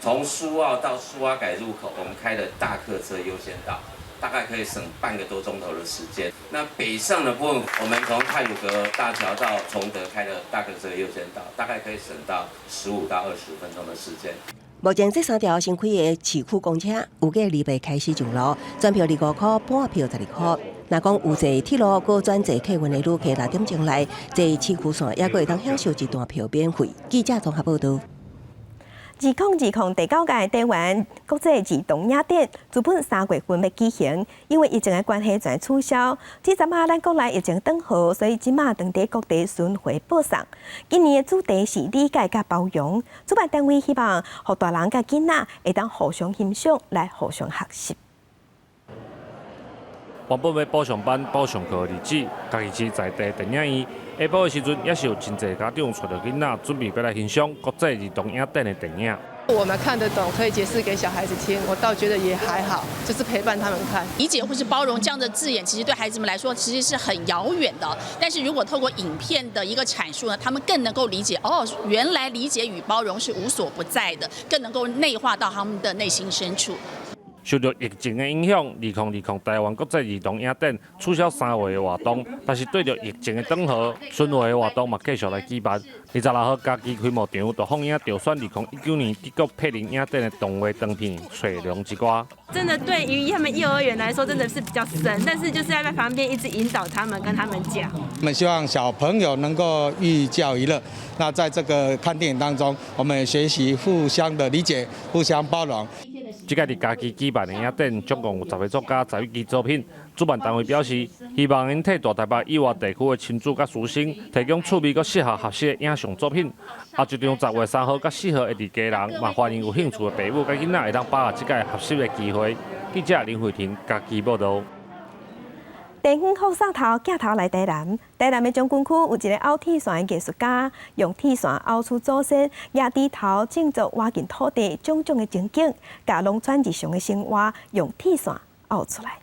從蘇澳到蘇花改入口，我們開了大客車優先道，大概可以省半個多鐘頭的時間。那北上的部分，我們從太魯閣大橋到崇德開了大客車優先道，大概可以省到15到20分鐘的時間。目前這三條新開的市區公車，預計2月開始上路，全票25箍，半票12箍。若講有坐鐵路閣轉坐客運的旅客，6點鐘來坐市區線，抑閣會當享受一段票免費。記者綜合報導。2020第九屆台灣國際兒童影展，原本3月份欲舉行，因為疫情的關係，全取消。這陣仔咱國內疫情轉好，所以這馬當佇各地巡迴播送。今年的主題是理解佮包容，主辦單位希望予大人佮囡仔會當互相欣賞，來互相學習。原本欲補上班、補上課的日子，嘉義市在地電影院下晡的時陣，也是有真濟家長帶著囡仔準備欲來欣賞國際兒童影展的電影。我們看得懂，可以解釋給小孩子聽，我倒覺得也還好，就是陪伴他們看。理解或是包容這樣的字眼，其實對孩子們來說其實是很遙遠的。但是如果透過影片的一個闡述呢，他們更能夠理解，哦，原來理解與包容是無所不在的，更能夠內化到他們的內心深處。受著疫情的影響，2020台灣國際兒童影展取消3月的活動，但是對著疫情的轉好，巡迴的活動嘛繼續來舉辦。26號嘉義開幕場就放映著選2019年德國柏林影展的動畫長片《揣龍之歌》。真的對於他們幼兒園來說，真的是比較深，但是就是要在旁邊一直引導他們，跟他們講。我們希望小朋友能夠寓教於樂。那在這個看電影當中，我們學習互相的理解，互相包容。這屆佇嘉義舉辦的影展，總共有10個作家、11支作品。主辦單位表示，希望𪜶替大台北以外地區的親子佮師生提供趣味閣適合學習的影像作品。啊，這場10月3號佮4號會佇基隆，嘛歡迎有興趣的爸母佮囡仔會當把握這屆學習的機會。記者林慧婷嘉義報導。地方放送頭鏡頭來台南，台南的將軍區有一個拗鐵線的藝術家，用鐵線拗出祖先蜈豬頭種作倚近土地種種的情景，共農村日常的生活用鐵線拗出來。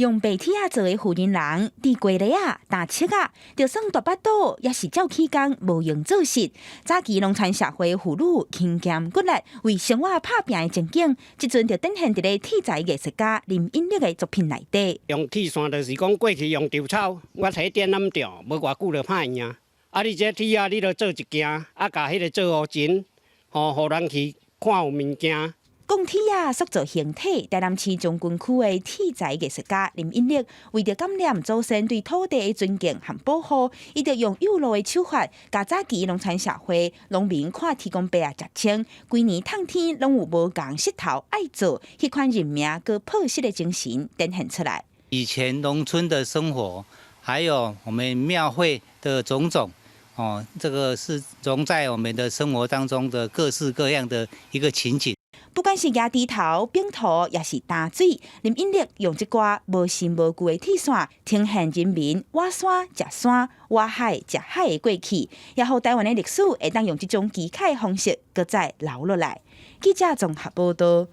用白鐵仔做的雲林人，佇雞螺仔、擔粟仔，就算大腹肚，也是照起工，無閒做事。早期農村社會婦女勤儉骨力，為生活拍拚的情景，這陣就展現佇咧鐵材藝術家林引力的作品內底。用鐵線就是講過去用稻草，我提電纜吊，無偌久就歹去。啊，你這鐵仔，你著做一件，啊，共彼个做烏錢，吼，予人去看有物件。講鐵仔塑造形體，台南市將軍區的鐵材藝術家林引力，為著感念祖先對土地的尊敬和保護，伊就用幼路的手法，共早期農村社會農民看天公伯仔食穿，規年透天攏有無仝穡頭愛做，彼款認命閣樸實的精神展現出來。以前農村的生活，還有我們廟會的種種，哦，這個是融在我們的生活當中的各式各樣的一個情景。不管是蜈支頭、扁桃，抑是擔水，林引力用這寡無神無具的鐵線，呈現人民倚山食山、倚海食海的過去，也予台灣的歷史會當用這種奇怪的方式，閣再留落來。記者綜合報道。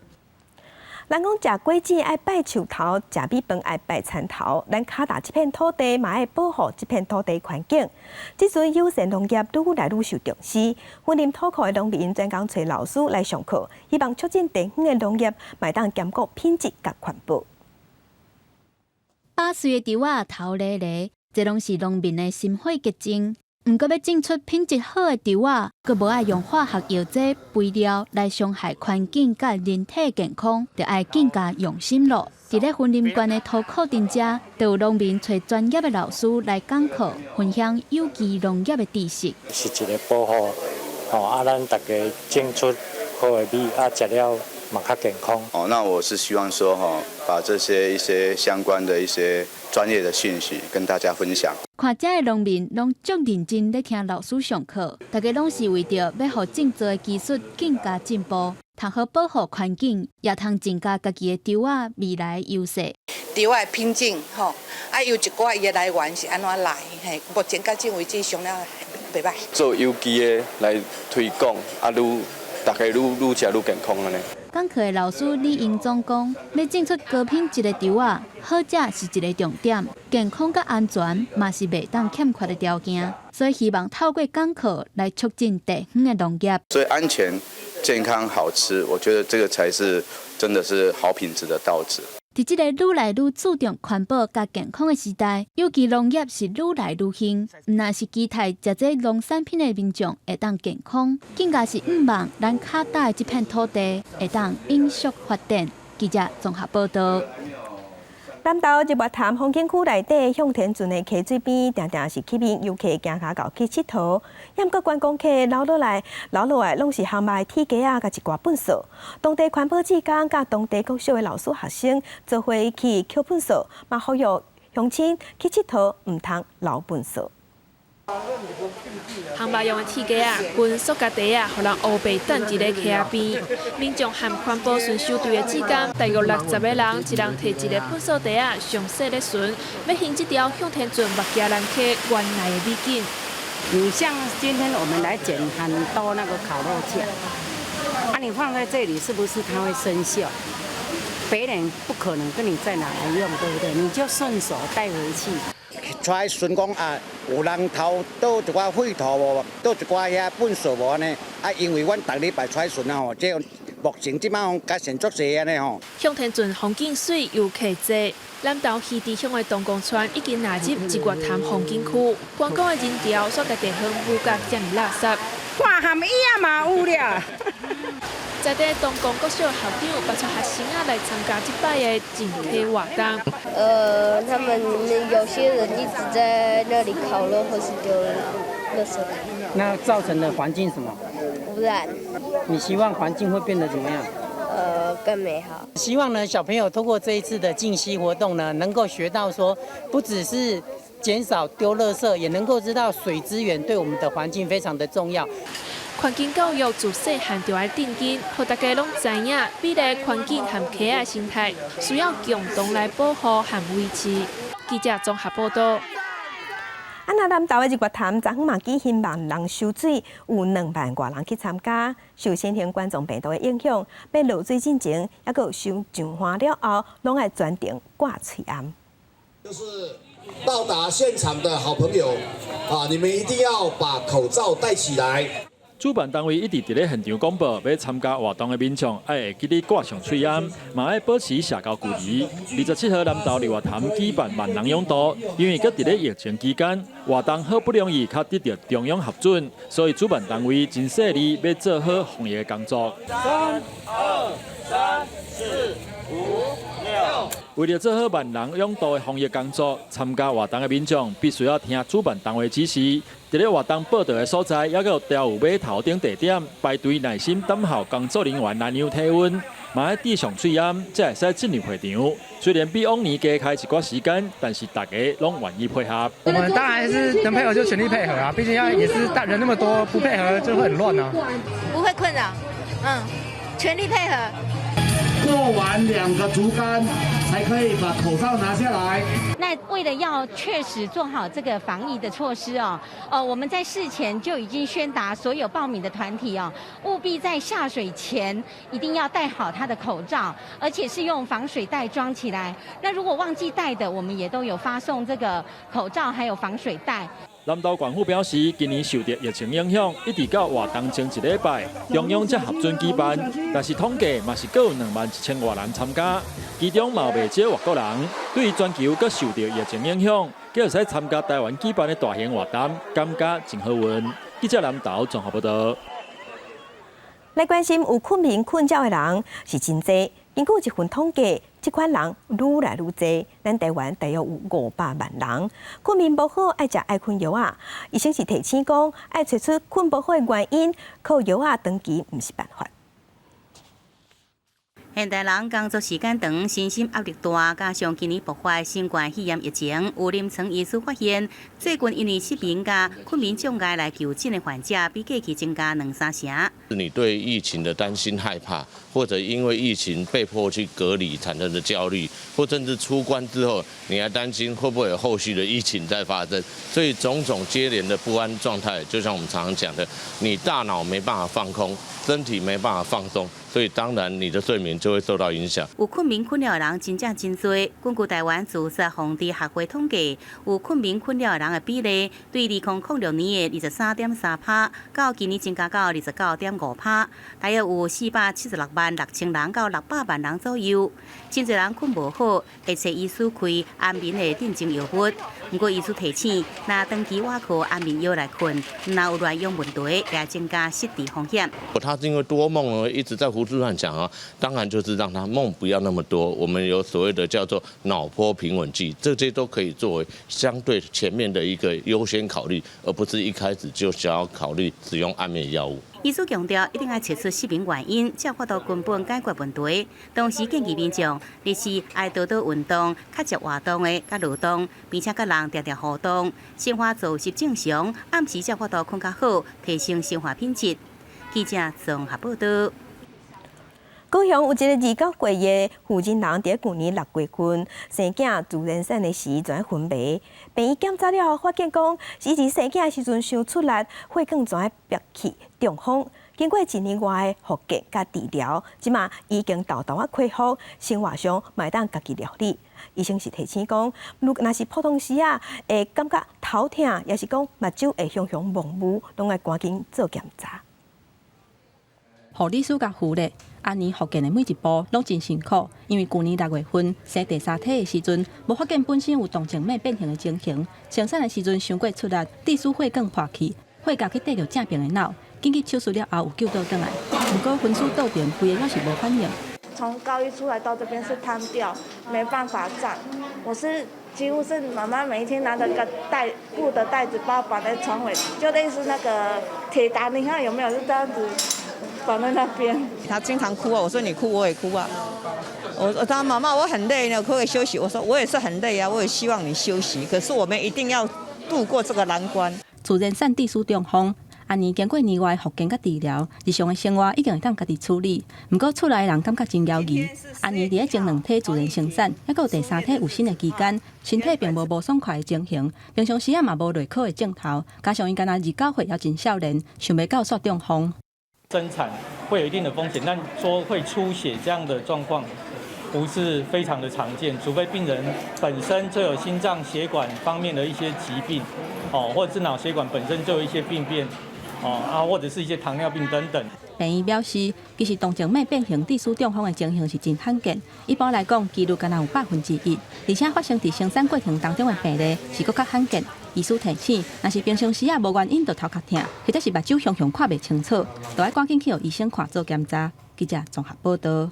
人講食果子愛拜樹頭，食米飯愛拜田頭。咱跤踏這片土地，嘛愛保護這片土地環境。這陣友善農業愈來愈受重視，雲林土庫的農民專工揣老師來上課，希望促進地方的農業，嘛會當兼顧品質佮環保。百歲的稻仔頭犁犁，這攏是農民的心血結晶。毋過欲種出品質好的稻仔，閣無愛用化學藥劑、肥料來傷害環境佮人體健康，就愛更加用心囉。佇咧雲林縣的土庫鎮遮，就有農民揣專業的老師來講課，分享有機農業的知識。是一个保護，吼啊，咱大家種出好的米，啊，食了嘛較健康。哦，那我是希望說，吼，把這些一些相關的一些專業的訊息跟大家分享。看遮的農民攏足認真咧聽老師上課，大家攏是為著欲予種植的技術更加進步，通好保護環境，也通增加家己的稻仔未來優勢。稻仔的品種吼，啊有一寡伊的來源是按怎來？嘿，目前到這為止上了袂䆀。做有機的來推廣，啊，愈大家愈愈食愈健康按呢。講課的老師李英總講，欲種出高品質的稻仔，好食是一个重點，健康佮安全嘛是袂當欠缺的條件，所以希望透過講課來促進地方的農業。所以安全、健康、好吃，我覺得這個才是真的是好品質的稻子。佇這个愈來愈注重環保佮健康的時代，有機農業是愈來愈興。毋但是期待食這農產品的民眾會當健康，更加是向望咱跤踏的這片土地會當永續發展。記者綜合報道。南投日月潭風景區內底向天圳的溪水邊，定定是吸引遊客行跤到去𨑨迌。毋過觀光客留落來，留落來攏是烘肉的鐵架仔，佮一寡糞埽。當地環保志工佮當地國小的老師學生做伙去抾糞埽，嘛呼籲鄉親去𨑨迌，毋通留糞埽。烘肉用的鐵架仔，跟塑膠袋仔，予人烏白擲佇咧溪仔邊。民眾和環保巡守隊的志工，大約60个人，一人提一个糞埽袋仔，詳細咧巡，欲還這條向天圳目加蘭溪原來的美景。你像今天我們來撿很多那個烤肉架，啊，你放在這裡是不是它會生鏽？別人不可能跟你再拿來用，對不對？你就順手帶回去。出來巡講啊，有人偷倒一寡廢土無，倒一寡遐糞埽無按呢？啊，因為阮逐禮拜出來巡啊吼，這目前這擺吼改善足濟按呢吼。向天圳風景媠，遊客濟。南投魚池鄉的東光村已經納入日月潭風景區，觀光的人潮煞共地方汙甲遮爾垃圾。看含伊仔嘛有了。在地東光國小校長拔出學生仔來參加這擺的淨溪活動。他們有些人一直在那裡烤肉或是丟垃圾。那造成的環境什麼？污染。你希望環境會變得怎麼樣？更美好。希望呢，小朋友透過這一次的淨溪活動呢，能夠學到說，不只是減少丟垃圾，也能夠知道水資源對我們的環境非常的重要。環境教育自細漢就愛奠基，予大家攏知影，美麗環境和溪仔生態需要共同來保護和維持。記者綜合報道。啊，那南投的日月潭昨昏嘛舉行萬人修水，有2萬外人去參加。受新型冠狀病毒的影響，欲落水進前，抑閣有收上岸了後，攏愛全程掛喙罨。就是到達現場的好朋友啊，你們一定要把口罩戴起來。主辦單位一直佇咧現場廣播，欲參加活動的民眾愛會記得掛上喙罨，嘛愛保持社交距離。27號南投日月潭舉辦萬人泳渡，因為閣佇咧疫情期間，活動好不容易較得著中央核准，所以主辦單位真細膩，欲做好防疫的工作。三、二、三、四、五、六。為著做好萬人泳渡的防疫工作，參加活動的民眾必須要聽主辦單位指示。佇咧活動報到的所在，抑閣有調有碼頭等地點排隊耐心等候工作人員來量體溫，嘛愛戴上喙罨，才會使進入會場。雖然比往年加開一寡時間，但是大家攏願意配合。我們當然是能配合就全力配合啊，畢竟要也是大人那麼多，不配合就會很亂啊。不會困擾，全力配合。過完兩個竹竿，才可以把口罩拿下來。那為了要確實做好這個防疫的措施哦，我們在事前就已經宣達所有報名的團體哦，務必在下水前一定要戴好他的口罩，而且是用防水袋裝起來。那如果忘記帶的，我們也都有發送這個口罩還有防水袋。南投縣府表示，今年受著疫情影響，一直到活動前一禮拜，中央才核准舉辦。但是統計嘛是閣有2萬1千外人參加，其中嘛有袂少外國人。對於全球閣受著疫情影響，閣會使參加台灣舉辦的大型活動，感覺真好運。記者南投綜合報導。來關心有睏眠困擾的人是真濟，根據一份統計，這款人愈來愈濟。咱台灣大約有500萬人睏眠無好，愛食愛睏藥仔。醫生是提醒講，愛揣出睏無好的原因，靠藥仔長期毋是辦法。現代人工作時間長，身心壓力大，加上今年爆發新冠肺炎疫情，有臨床醫師發現，最近因為失眠佮睏眠障礙來求診的患者，比過去增加兩三成。你對疫情的擔心害怕，或者因為疫情被迫去隔離產生的焦慮，或甚至出關之後，你還擔心會不會有後續的疫情再發生，所以種種接連的不安狀態，就像我們常常講的，你大腦沒辦法放空，身體沒辦法放鬆，所以當然你的睡眠就會受到影響。有睏眠困擾的人真正真濟。根據台灣自殺防治學會統計，有睏眠困擾的人的比例，對2006年的23.3%，到今年增加到29.5%，大約有476萬6千人到600萬人左右。真濟人睏無好，會揣醫師開安眠的鎮靜藥物。毋過醫師提醒，若長期倚靠安眠藥來睏，若有亂用問題，會增加失智風險。他是因為多夢而一直在胡思亂想啊，當然就是讓他夢不要那麼多。我們有所謂的叫做腦波平穩劑，這些都可以作為相對前面的一個優先考慮，而不是一開始就想要考慮使用安眠藥物。醫師強調，一定愛揣出失眠原因，才有法度根本解決問題。同時建議民眾，日時愛多多運動，較食活動的佮勞動，並且佮人定定互動，生活作息正常，暗時才有法度睏較好，提升生活品質。記者綜合報導。高雄有一個29歲的婦人，佇舊年6月份生囝自然產的時，跩昏迷。病院檢查了後，發現講是伊生囝的時陣傷出力，血管跩爆去中風。經過一年外的復健佮治療，這馬已經沓沓仔恢復，生活上嘛會當家己料理。醫生是提醒講，若是普通時啊，會感覺頭疼，抑是講目睭會雄雄霧霧，攏愛趕緊做檢查。護理師佮護理，按呢復健的每一步攏真辛苦，因為舊年6月份生第三胎的時陣，無發現本身有動靜脈變形的情形，生產的時陣傷過出力，致使血管破去，血壓去綴著正爿的腦，緊急手術了後有救倒轉來，毋過昏死倒轉，規个猶是無反應。從高一出來到這邊是癱掉，沒辦法站。我是幾乎是媽媽每一天拿著個袋布的袋子把我綁在床尾，就類似那個鐵達尼號有沒有？是這樣子綁在那邊。他經常哭啊，我說你哭我也哭啊。我說他媽媽我很累呢，可不可以休息？我說我也是很累啊，我也希望你休息。可是我們一定要度過這個難關。自然產致死中風，按呢經過年外復健佮治療，日常的生活已經會當家己處理。毋過厝內的人感覺真猶疑。按呢佇咧前兩梯自然生產，猶閣有第三胎有身的期間，身體並無無爽快的情形，平常時仔嘛無內渴的症頭，加上伊敢若29歲，猶真少年，想袂到煞中風。生產會有一定的風險，但說會出血這樣的狀況，不是非常的常見，除非病人本身就有心臟血管方面的一些疾病，哦，或者是腦血管本身就有一些病變，哦啊，或者是一些糖尿病等等。病院表示，其實動靜脈變形致死中風的情形是真罕見，一般來講，幾率敢若有1%，而且發生佇生產過程當中的病例是閣較罕見。醫師提醒，若是平常時仔無原因就頭殼疼，或者是目睭雄雄看袂清楚，就愛趕緊去予醫生看做檢查。記者綜合報道。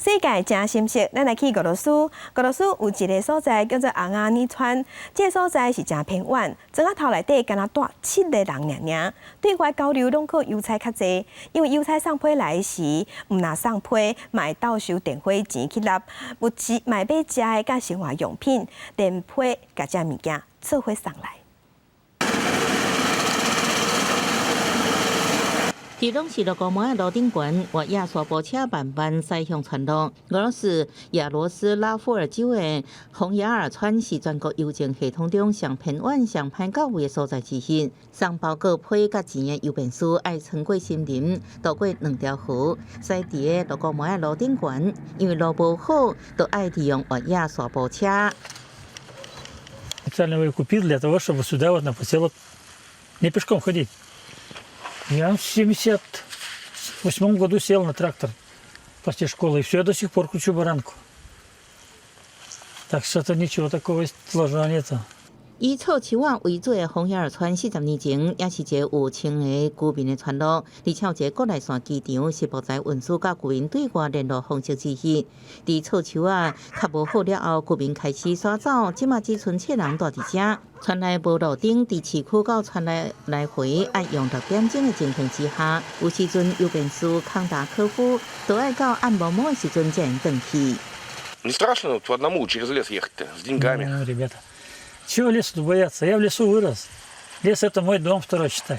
世界誠心適，咱來去俄羅斯。俄羅斯有一个所在叫做昂阿尼村，這个所在是誠偏遠，庄仔頭內底敢若蹛七个人爾爾。對外交流攏靠郵差較濟，因為郵差送批來時，毋若送批，嘛會鬥收電火錢去納物資，買欲食的佮生活用品，連批共這物件做伙送來。佇攏是蘆溝門仔路頂懸，越野沙埔車慢慢駛向村落。俄羅斯亞羅斯拉夫爾州的洪雅爾村是全國郵政系統中上偏遠、上歹到位的所在之一。送包裹批佮錢的郵便師愛穿過森林，渡過兩條河，駛佇个蘆溝門仔路頂懸，因為路無好，就愛利用越野沙埔車。 Специально его купил для того, чтобы сюда вот на поселок не пешком ходить. Я в 78-м году сел на трактор после школы, и все, я до сих пор кручу баранку. Так что это ничего такого сложного нету. 以草樹仔為主的紅葉爾村，40年前也是一个有千个居民的村落，而且有一个國內線機場，是木材運輸佮居民對外聯絡方式之一。佇草樹仔較無好了後，居民開始徙走，這馬只賰七人蹛佇遮。村內無路燈，佇市區到村內來回愛用6點鐘的情形之下，有時陣郵便師康達科夫都愛到暗暛暛的時陣才會轉去。 Не страшно вот одному через лес ехать-то с деньгами? Ну, ребята, чего лесу бояться? Я в лесу вырос. Лес это мой дом второй, считай.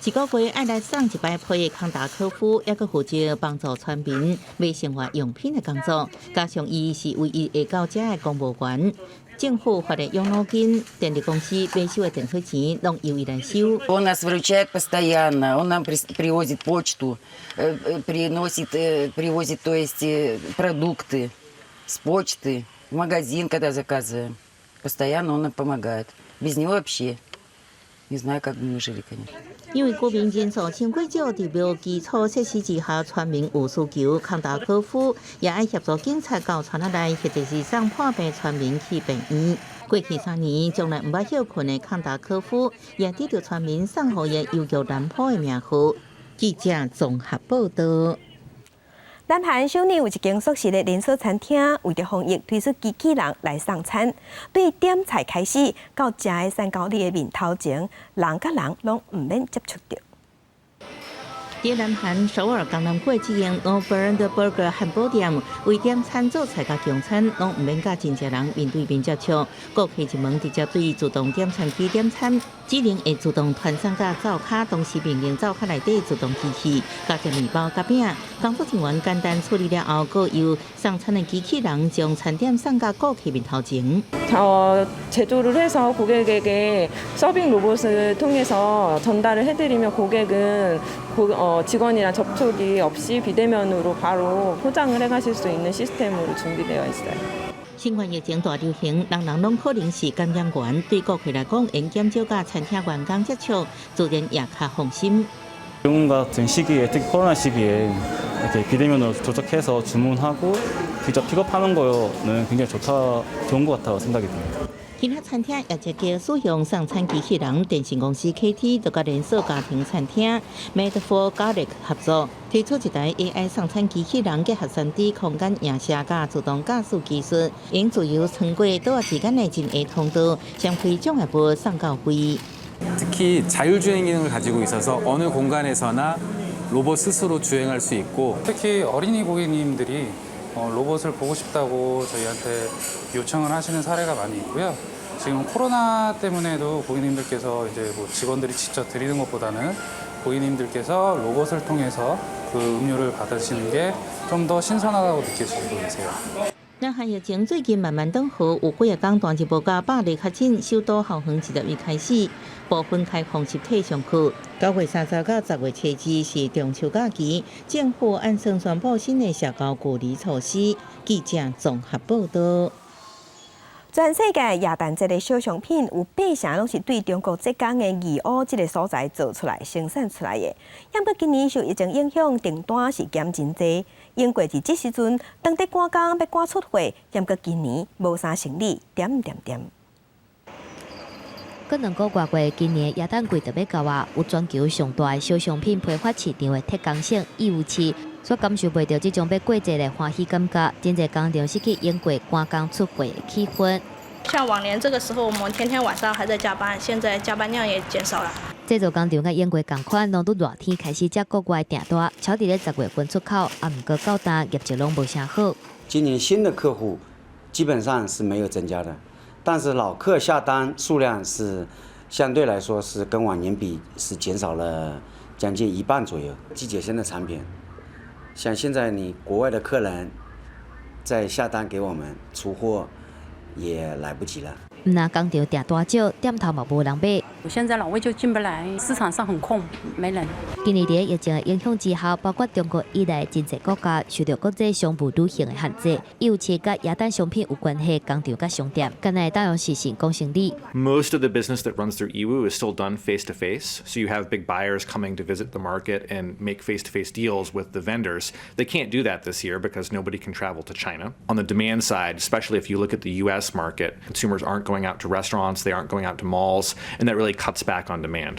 一个月愛來送一擺批的康達科夫，猶閣負責幫助村民買生活用品的工作，加上伊是唯一會到遮的公務員。政府發的養老金、電力公司買收的電火錢，攏由伊來收。 Он нас выручает постоянно, он нам привозит почту, приносит, привозит, то есть продукты с почты, в магазин, когда заказываем. Постоянно он нам помогает. Без него вообще не знаю, как бы мы жили, конечно. 因為居民人數傷過少，佇無基礎設施之下，村民有需求，康達科夫也愛協助警察到村仔內，或者是送破病村民去病院。過去3年，從來毋捌歇睏的康達科夫，也得著村民送予伊郵局南浦的名號。記者綜合報道。南韓首爾有一間速食的連鎖餐廳，為著防疫推出機器人來送餐。對點菜開始到食的三高里的面頭前，人佮人攏毋免接觸著。佇南韓首爾江南區這間 No Brand Burger 漢堡店，為點餐做菜佮供餐，攏毋免佮真濟人面對面接觸。顧客入門直接對自動點餐機點餐，智能會自動傳送到灶跤，同時命令灶跤內底自動機器加熱麵包佮餅。工作人員簡單處理了後，閣由送餐的機器人將餐點送到顧客面頭前。 제조를 해서 고객에게 서빙 로봇을 통해서 전달을 해드리면 고객은 직원이랑 접촉이 없이 비대면으로 바로 포장을 해가실 수 있는 시스템으로 준비되어 있어요. 新冠疫情大流行，人人攏可能是感染源，對顧客來講，會減少佮餐廳員工接觸，自然也較放心。 지금 같은 시기에 특히 코로나 시기에 이렇게 비대면으로 조작해서 주문하고 직접 픽업하는 거는 굉장히 좋은 것 같다고 생각이 듭니다. 其他餐廳也積極使用送餐機器人，電信公司 KT 就佮連鎖家庭餐廳 Made for Garlic 合作，推出一台 AI 送餐機器人，結合3D 空間影像佮自動駕駛技術，用自由穿過桌仔之間的真下通道，先開障礙物送到位。 특히 자율주행 기능을 가지고 있어서 어느 공간에서나 로봇 스스로 주행할 수 있고 특히 어린이 고객님들이 로봇을 보고 싶다고 저희한테 요청을 하시는 사례가 많이 있고요. 지금 코로나 때문에도 고객님들께서 이제 뭐 직원들이 직접 드리는 것보다는 고객님들께서 로봇을 통해서 그 음료를 받으시는 게 좀 더 신선하다고 느끼시고 계세요. 南韓疫情最近慢慢轉好，有幾仔工大入無加100例確診，首都校園自10日開始部分開放實體上課。9月30到10月初2是中秋假期，政府按算宣布新的社交距離措施。記者綜合報道。全世界耶誕節的小商品有八成攏是對中國浙江的義烏這个所在做出來、生產出來的。不過今年受疫情影響，訂單是減真濟。英國佇這時陣當佇趕工欲趕出貨，不過今年無啥生理，點點點。閣兩個外月，今年耶誕季就欲到啊！有全球上大的小商品批發市場的鐵江省義烏市，煞感受袂著這種欲過節的歡喜感覺。真濟工廠失去英國趕工出貨的氣氛。像往年這個時候，我們天天晚上還在加班，現在加班量也減少了。製造工廠佮英國仝款，攏拄熱天開始接國外訂單，超佇咧10月份出口，啊，毋過到今業績攏無啥好。今年新的客戶基本上是沒有增加的，但是老客下單數量是相對來說是跟往年比是減少了將近一半左右。季節性的產品，像現在你國外的客人在下單給我們出貨也來不及了。毋但工廠訂單少，店頭嘛無人買。現在老外就進不來，市場上很空，沒人。今年佇疫情的影響之下，包括中國以內真濟國家受著國際商務旅行的限制，尤其佮耶誕商品有關係工廠佮商店，敢若會當用實現講生理。 Most of the business that runs through Yiwu is still done face to face. So you have big buyers coming to visit the market and make face to face deals with the vendors. They can't do that this year because nobody can travel to China. On the demand side, especially if you look at the US market, consumers aren't going out to restaurants, they aren't going out to malls, and that really cuts back on demand.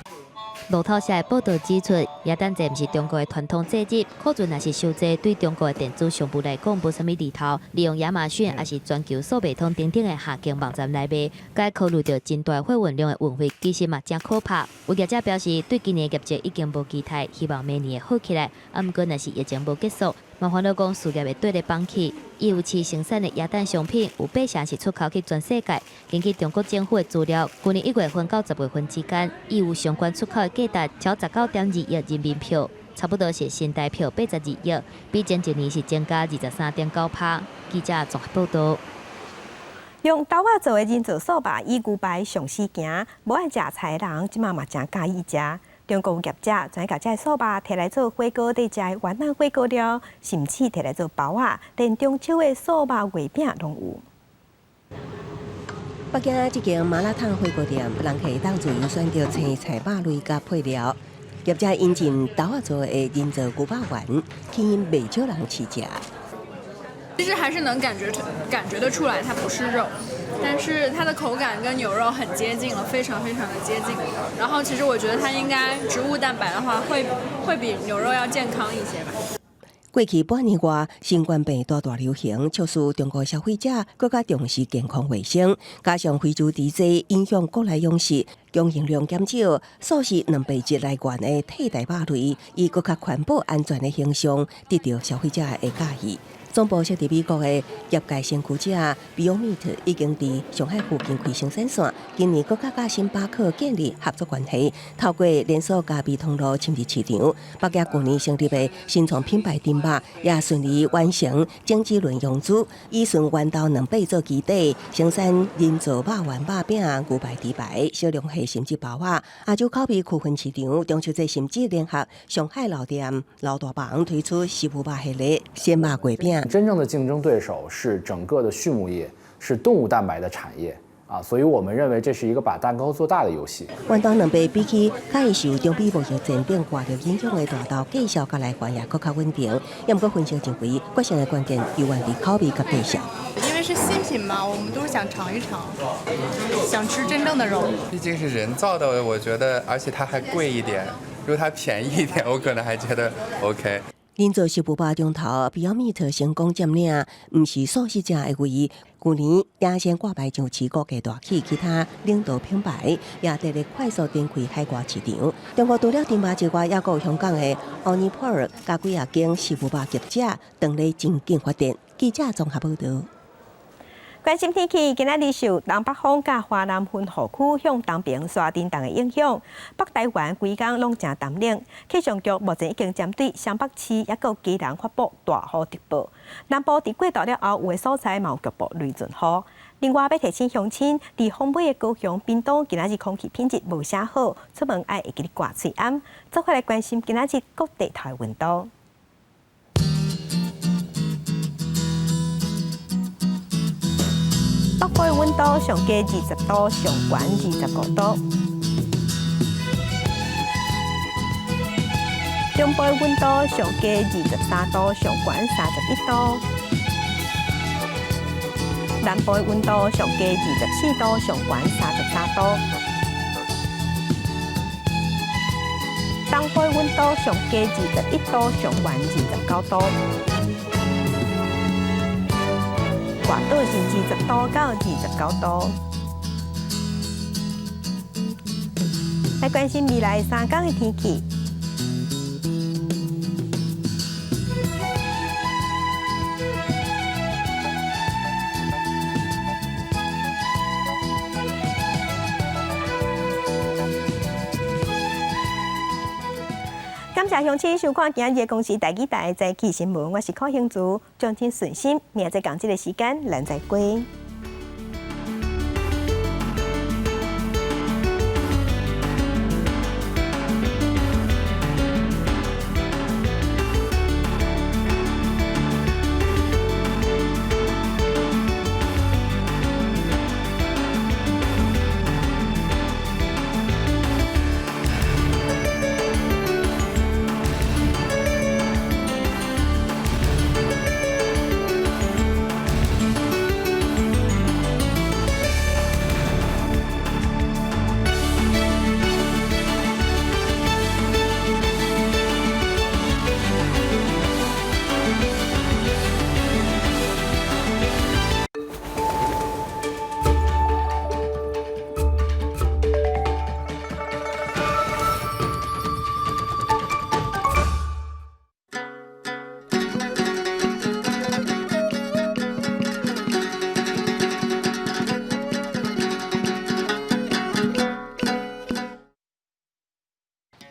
路透社的報導指出，耶誕節毋是中國的傳統節日，庫存若是傷濟，對中國的電子商務來講無啥物利頭。利用亞馬遜抑是全球數賣通等等的下間網站來賣，該考慮著真大貨運量的運費，其實嘛誠可怕。有業者表示，對今年業績已經無期待，希望明年會好起來。啊，毋過若是疫情無結束，嘛煩惱講事業會綴咧放棄。義烏市生產的耶誕商品有八成是出口去全世界。根據中國政府的資料，去年1月份到10月份之間，義烏相關出口的價值超19.2億人民幣，差不多是新台幣82億，比前一年是增加23.9%。記者綜合報導。用豆仔做的人造素肉，以牛排上死行，無愛食菜的人，這馬嘛誠佮意食。中國有業者專共這个素肉提來做火鍋佇食的丸仔火鍋料，甚至提來做包仔，連中秋的素肉月餅攏有。北京這間麻辣燙火鍋店，人客會當自由選擇青菜、肉類佮配料。業者引進豆仔做的人造牛肉丸，吸引袂少人試食。其實還是能感覺得出來，它不是肉，但是它的口感跟牛肉很接近了，非常非常的接近。然後其實我覺得它應該植物蛋白的話會，會比牛肉要健康一些吧。過去半年外，新冠病毒大流行，促使中國消費者閣較重視健康衛生，加上非洲豬災影響國內養殖，供應量減少，素食蛋白質來源的替代肉類，以閣較環保安全的形象，得著消費者的佮意。總部設佇美國的業界先驅者 Beyond Meat 已經佇上海附近開生產線，今年閣較佮星巴克建立合作關係，透過連鎖咖啡通路深入市場。北京去年成立的新創品牌丁肉也順利完成種子輪融資，以純豌豆蛋白做基底，生產人造肉丸、肉餅、牛排、豬排、小龍蝦甚至包仔。亞洲口味區分市場，中秋節甚至聯合上海老店老大房推出師傅肉系列鮮肉月餅。真正的競爭對手是整個的畜牧業，是動物蛋白的產業啊，所以我們認為這是一個把蛋糕做大的遊戲。豌豆蛋白比起較易受中美貿易戰等外力影響的大豆，價數佮來源也閣較穩定。也毋過分析認為，決勝的關鍵猶原佇口味佮價數。因為是新品嘛，我們都是想嘗一嘗，想吃真正的肉。畢竟是人造的，我覺得，而且它還貴一點。如果它便宜一點，我可能還覺得 OK。人造食物龍頭 Beyond Meat 成功佔領，毋是素食者的位。去年也先掛牌上市，股價大起，其他領導品牌也得力快速展開海外市場。中國除了丁肉之外，猶閣有香港的 OniPork 佮幾仔間食物業者，當咧真緊發展。記者綜合報導。關心天氣，今仔日受東北風佮華南雲雨區向東邊沙震動的影響，北台灣規工攏誠澹冷。氣象局目前已經針對雙北市抑閣基隆發布大雨特報。南部佇過晝了後，有的所在嘛有局部雷陣雨。另外，欲提醒鄉親，佇風尾的高雄、屏東，今仔日空氣品質無啥好，出門愛會記得掛喙罨。做伙來關心今仔日各地頭的溫度。北部的溫度上低20度，上懸25度。中部的溫度上低23度，上懸31度。南部的溫度上低24度，上懸33度。東部的溫度上低21度，上懸29度。外島是20度到29度。來關心未來3天的天氣。感謝鄉親收看今日的公視台語台早起新聞，我是柯興竹，祝恁順心，明仔載仝這个時間，咱再會。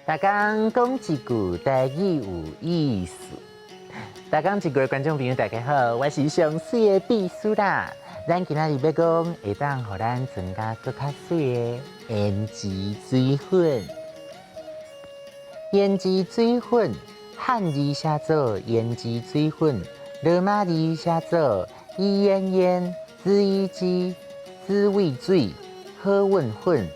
逐工講一句台語有意思。逐工一句的觀眾朋友，大家好，我是上媠的秘書啦。咱今仔日欲講會當予咱妝甲閣較媠的胭脂水粉。胭脂水粉，漢字寫做胭脂水粉，羅馬字寫做伊煙煙、紫衣脂、紫味水、好運粉。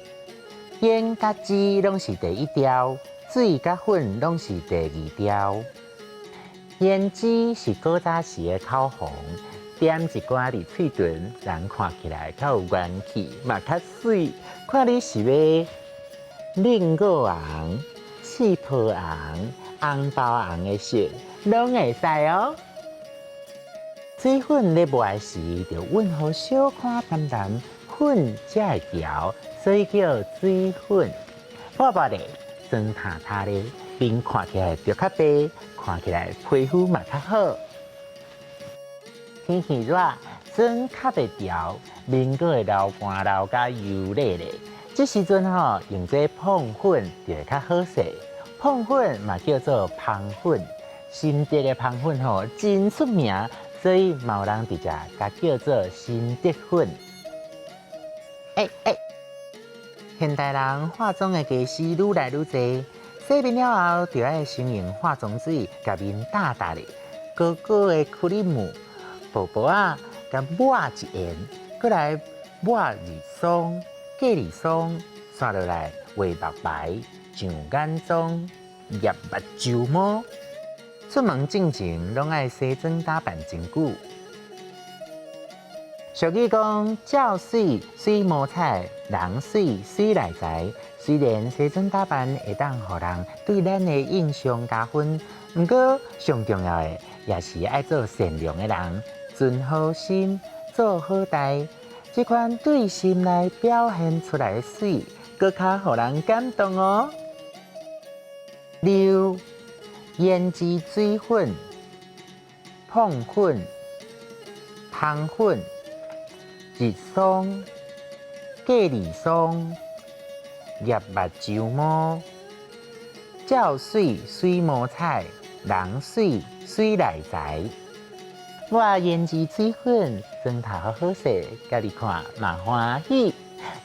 胭佮脂攏是第一調，水佮粉攏是第二調。胭脂是古早時的口紅，點一寡佇喙唇，人看起來較有元氣，嘛較媠。看你是欲檸果紅、刺皮紅、紅包紅的色，攏會使哦。水粉咧抹的時，著溫予小可澹澹，粉才會牢，所以叫水粉。抹抹咧，妝塌塌咧，面看起來就較白，看起來皮膚嘛較好。天氣熱，妝較袂牢，面閣會流汗流甲油膩咧。這時陣吼，用這膨粉就會較好勢。膨粉嘛叫做芳粉，新竹的芳粉吼真出名，所以嘛有人直接共叫做新竹粉。欸欸，現代人化妝的技師愈來愈濟，洗面了後，就愛先用化妝水共面打打咧，膏膏的クリーム薄薄仔，共抹一遍，閣來抹二霜、隔離霜，紲落來畫目眉、上眼妝、挹目睭毛。出門進前，攏愛西裝打扮真久。俗語講：鳥媠媠毛彩，人媠媠內在。雖然西裝打扮會當予人對咱的印象加分，毋過上重要的也是愛做善良的人，存好心，做好代。這款對心內表現出來的媠，閣較予人感動哦。六，胭脂水粉、膨粉、芳粉。日霜、隔離霜、葉目睭毛、照水水毛彩、人水水內財。我胭脂水粉，妝頭好好勢，家己看嘛歡喜。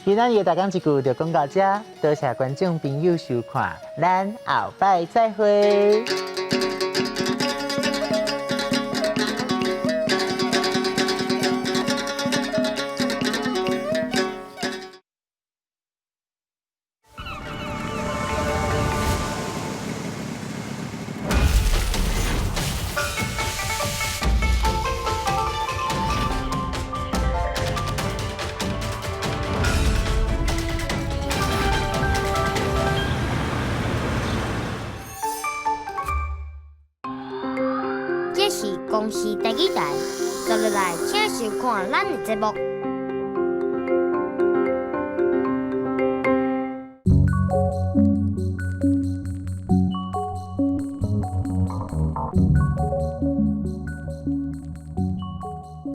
今仔日的大講一句就講到這，多謝觀眾朋友收看，咱後擺再會。這是公視第二台，接落來請收看咱的節目。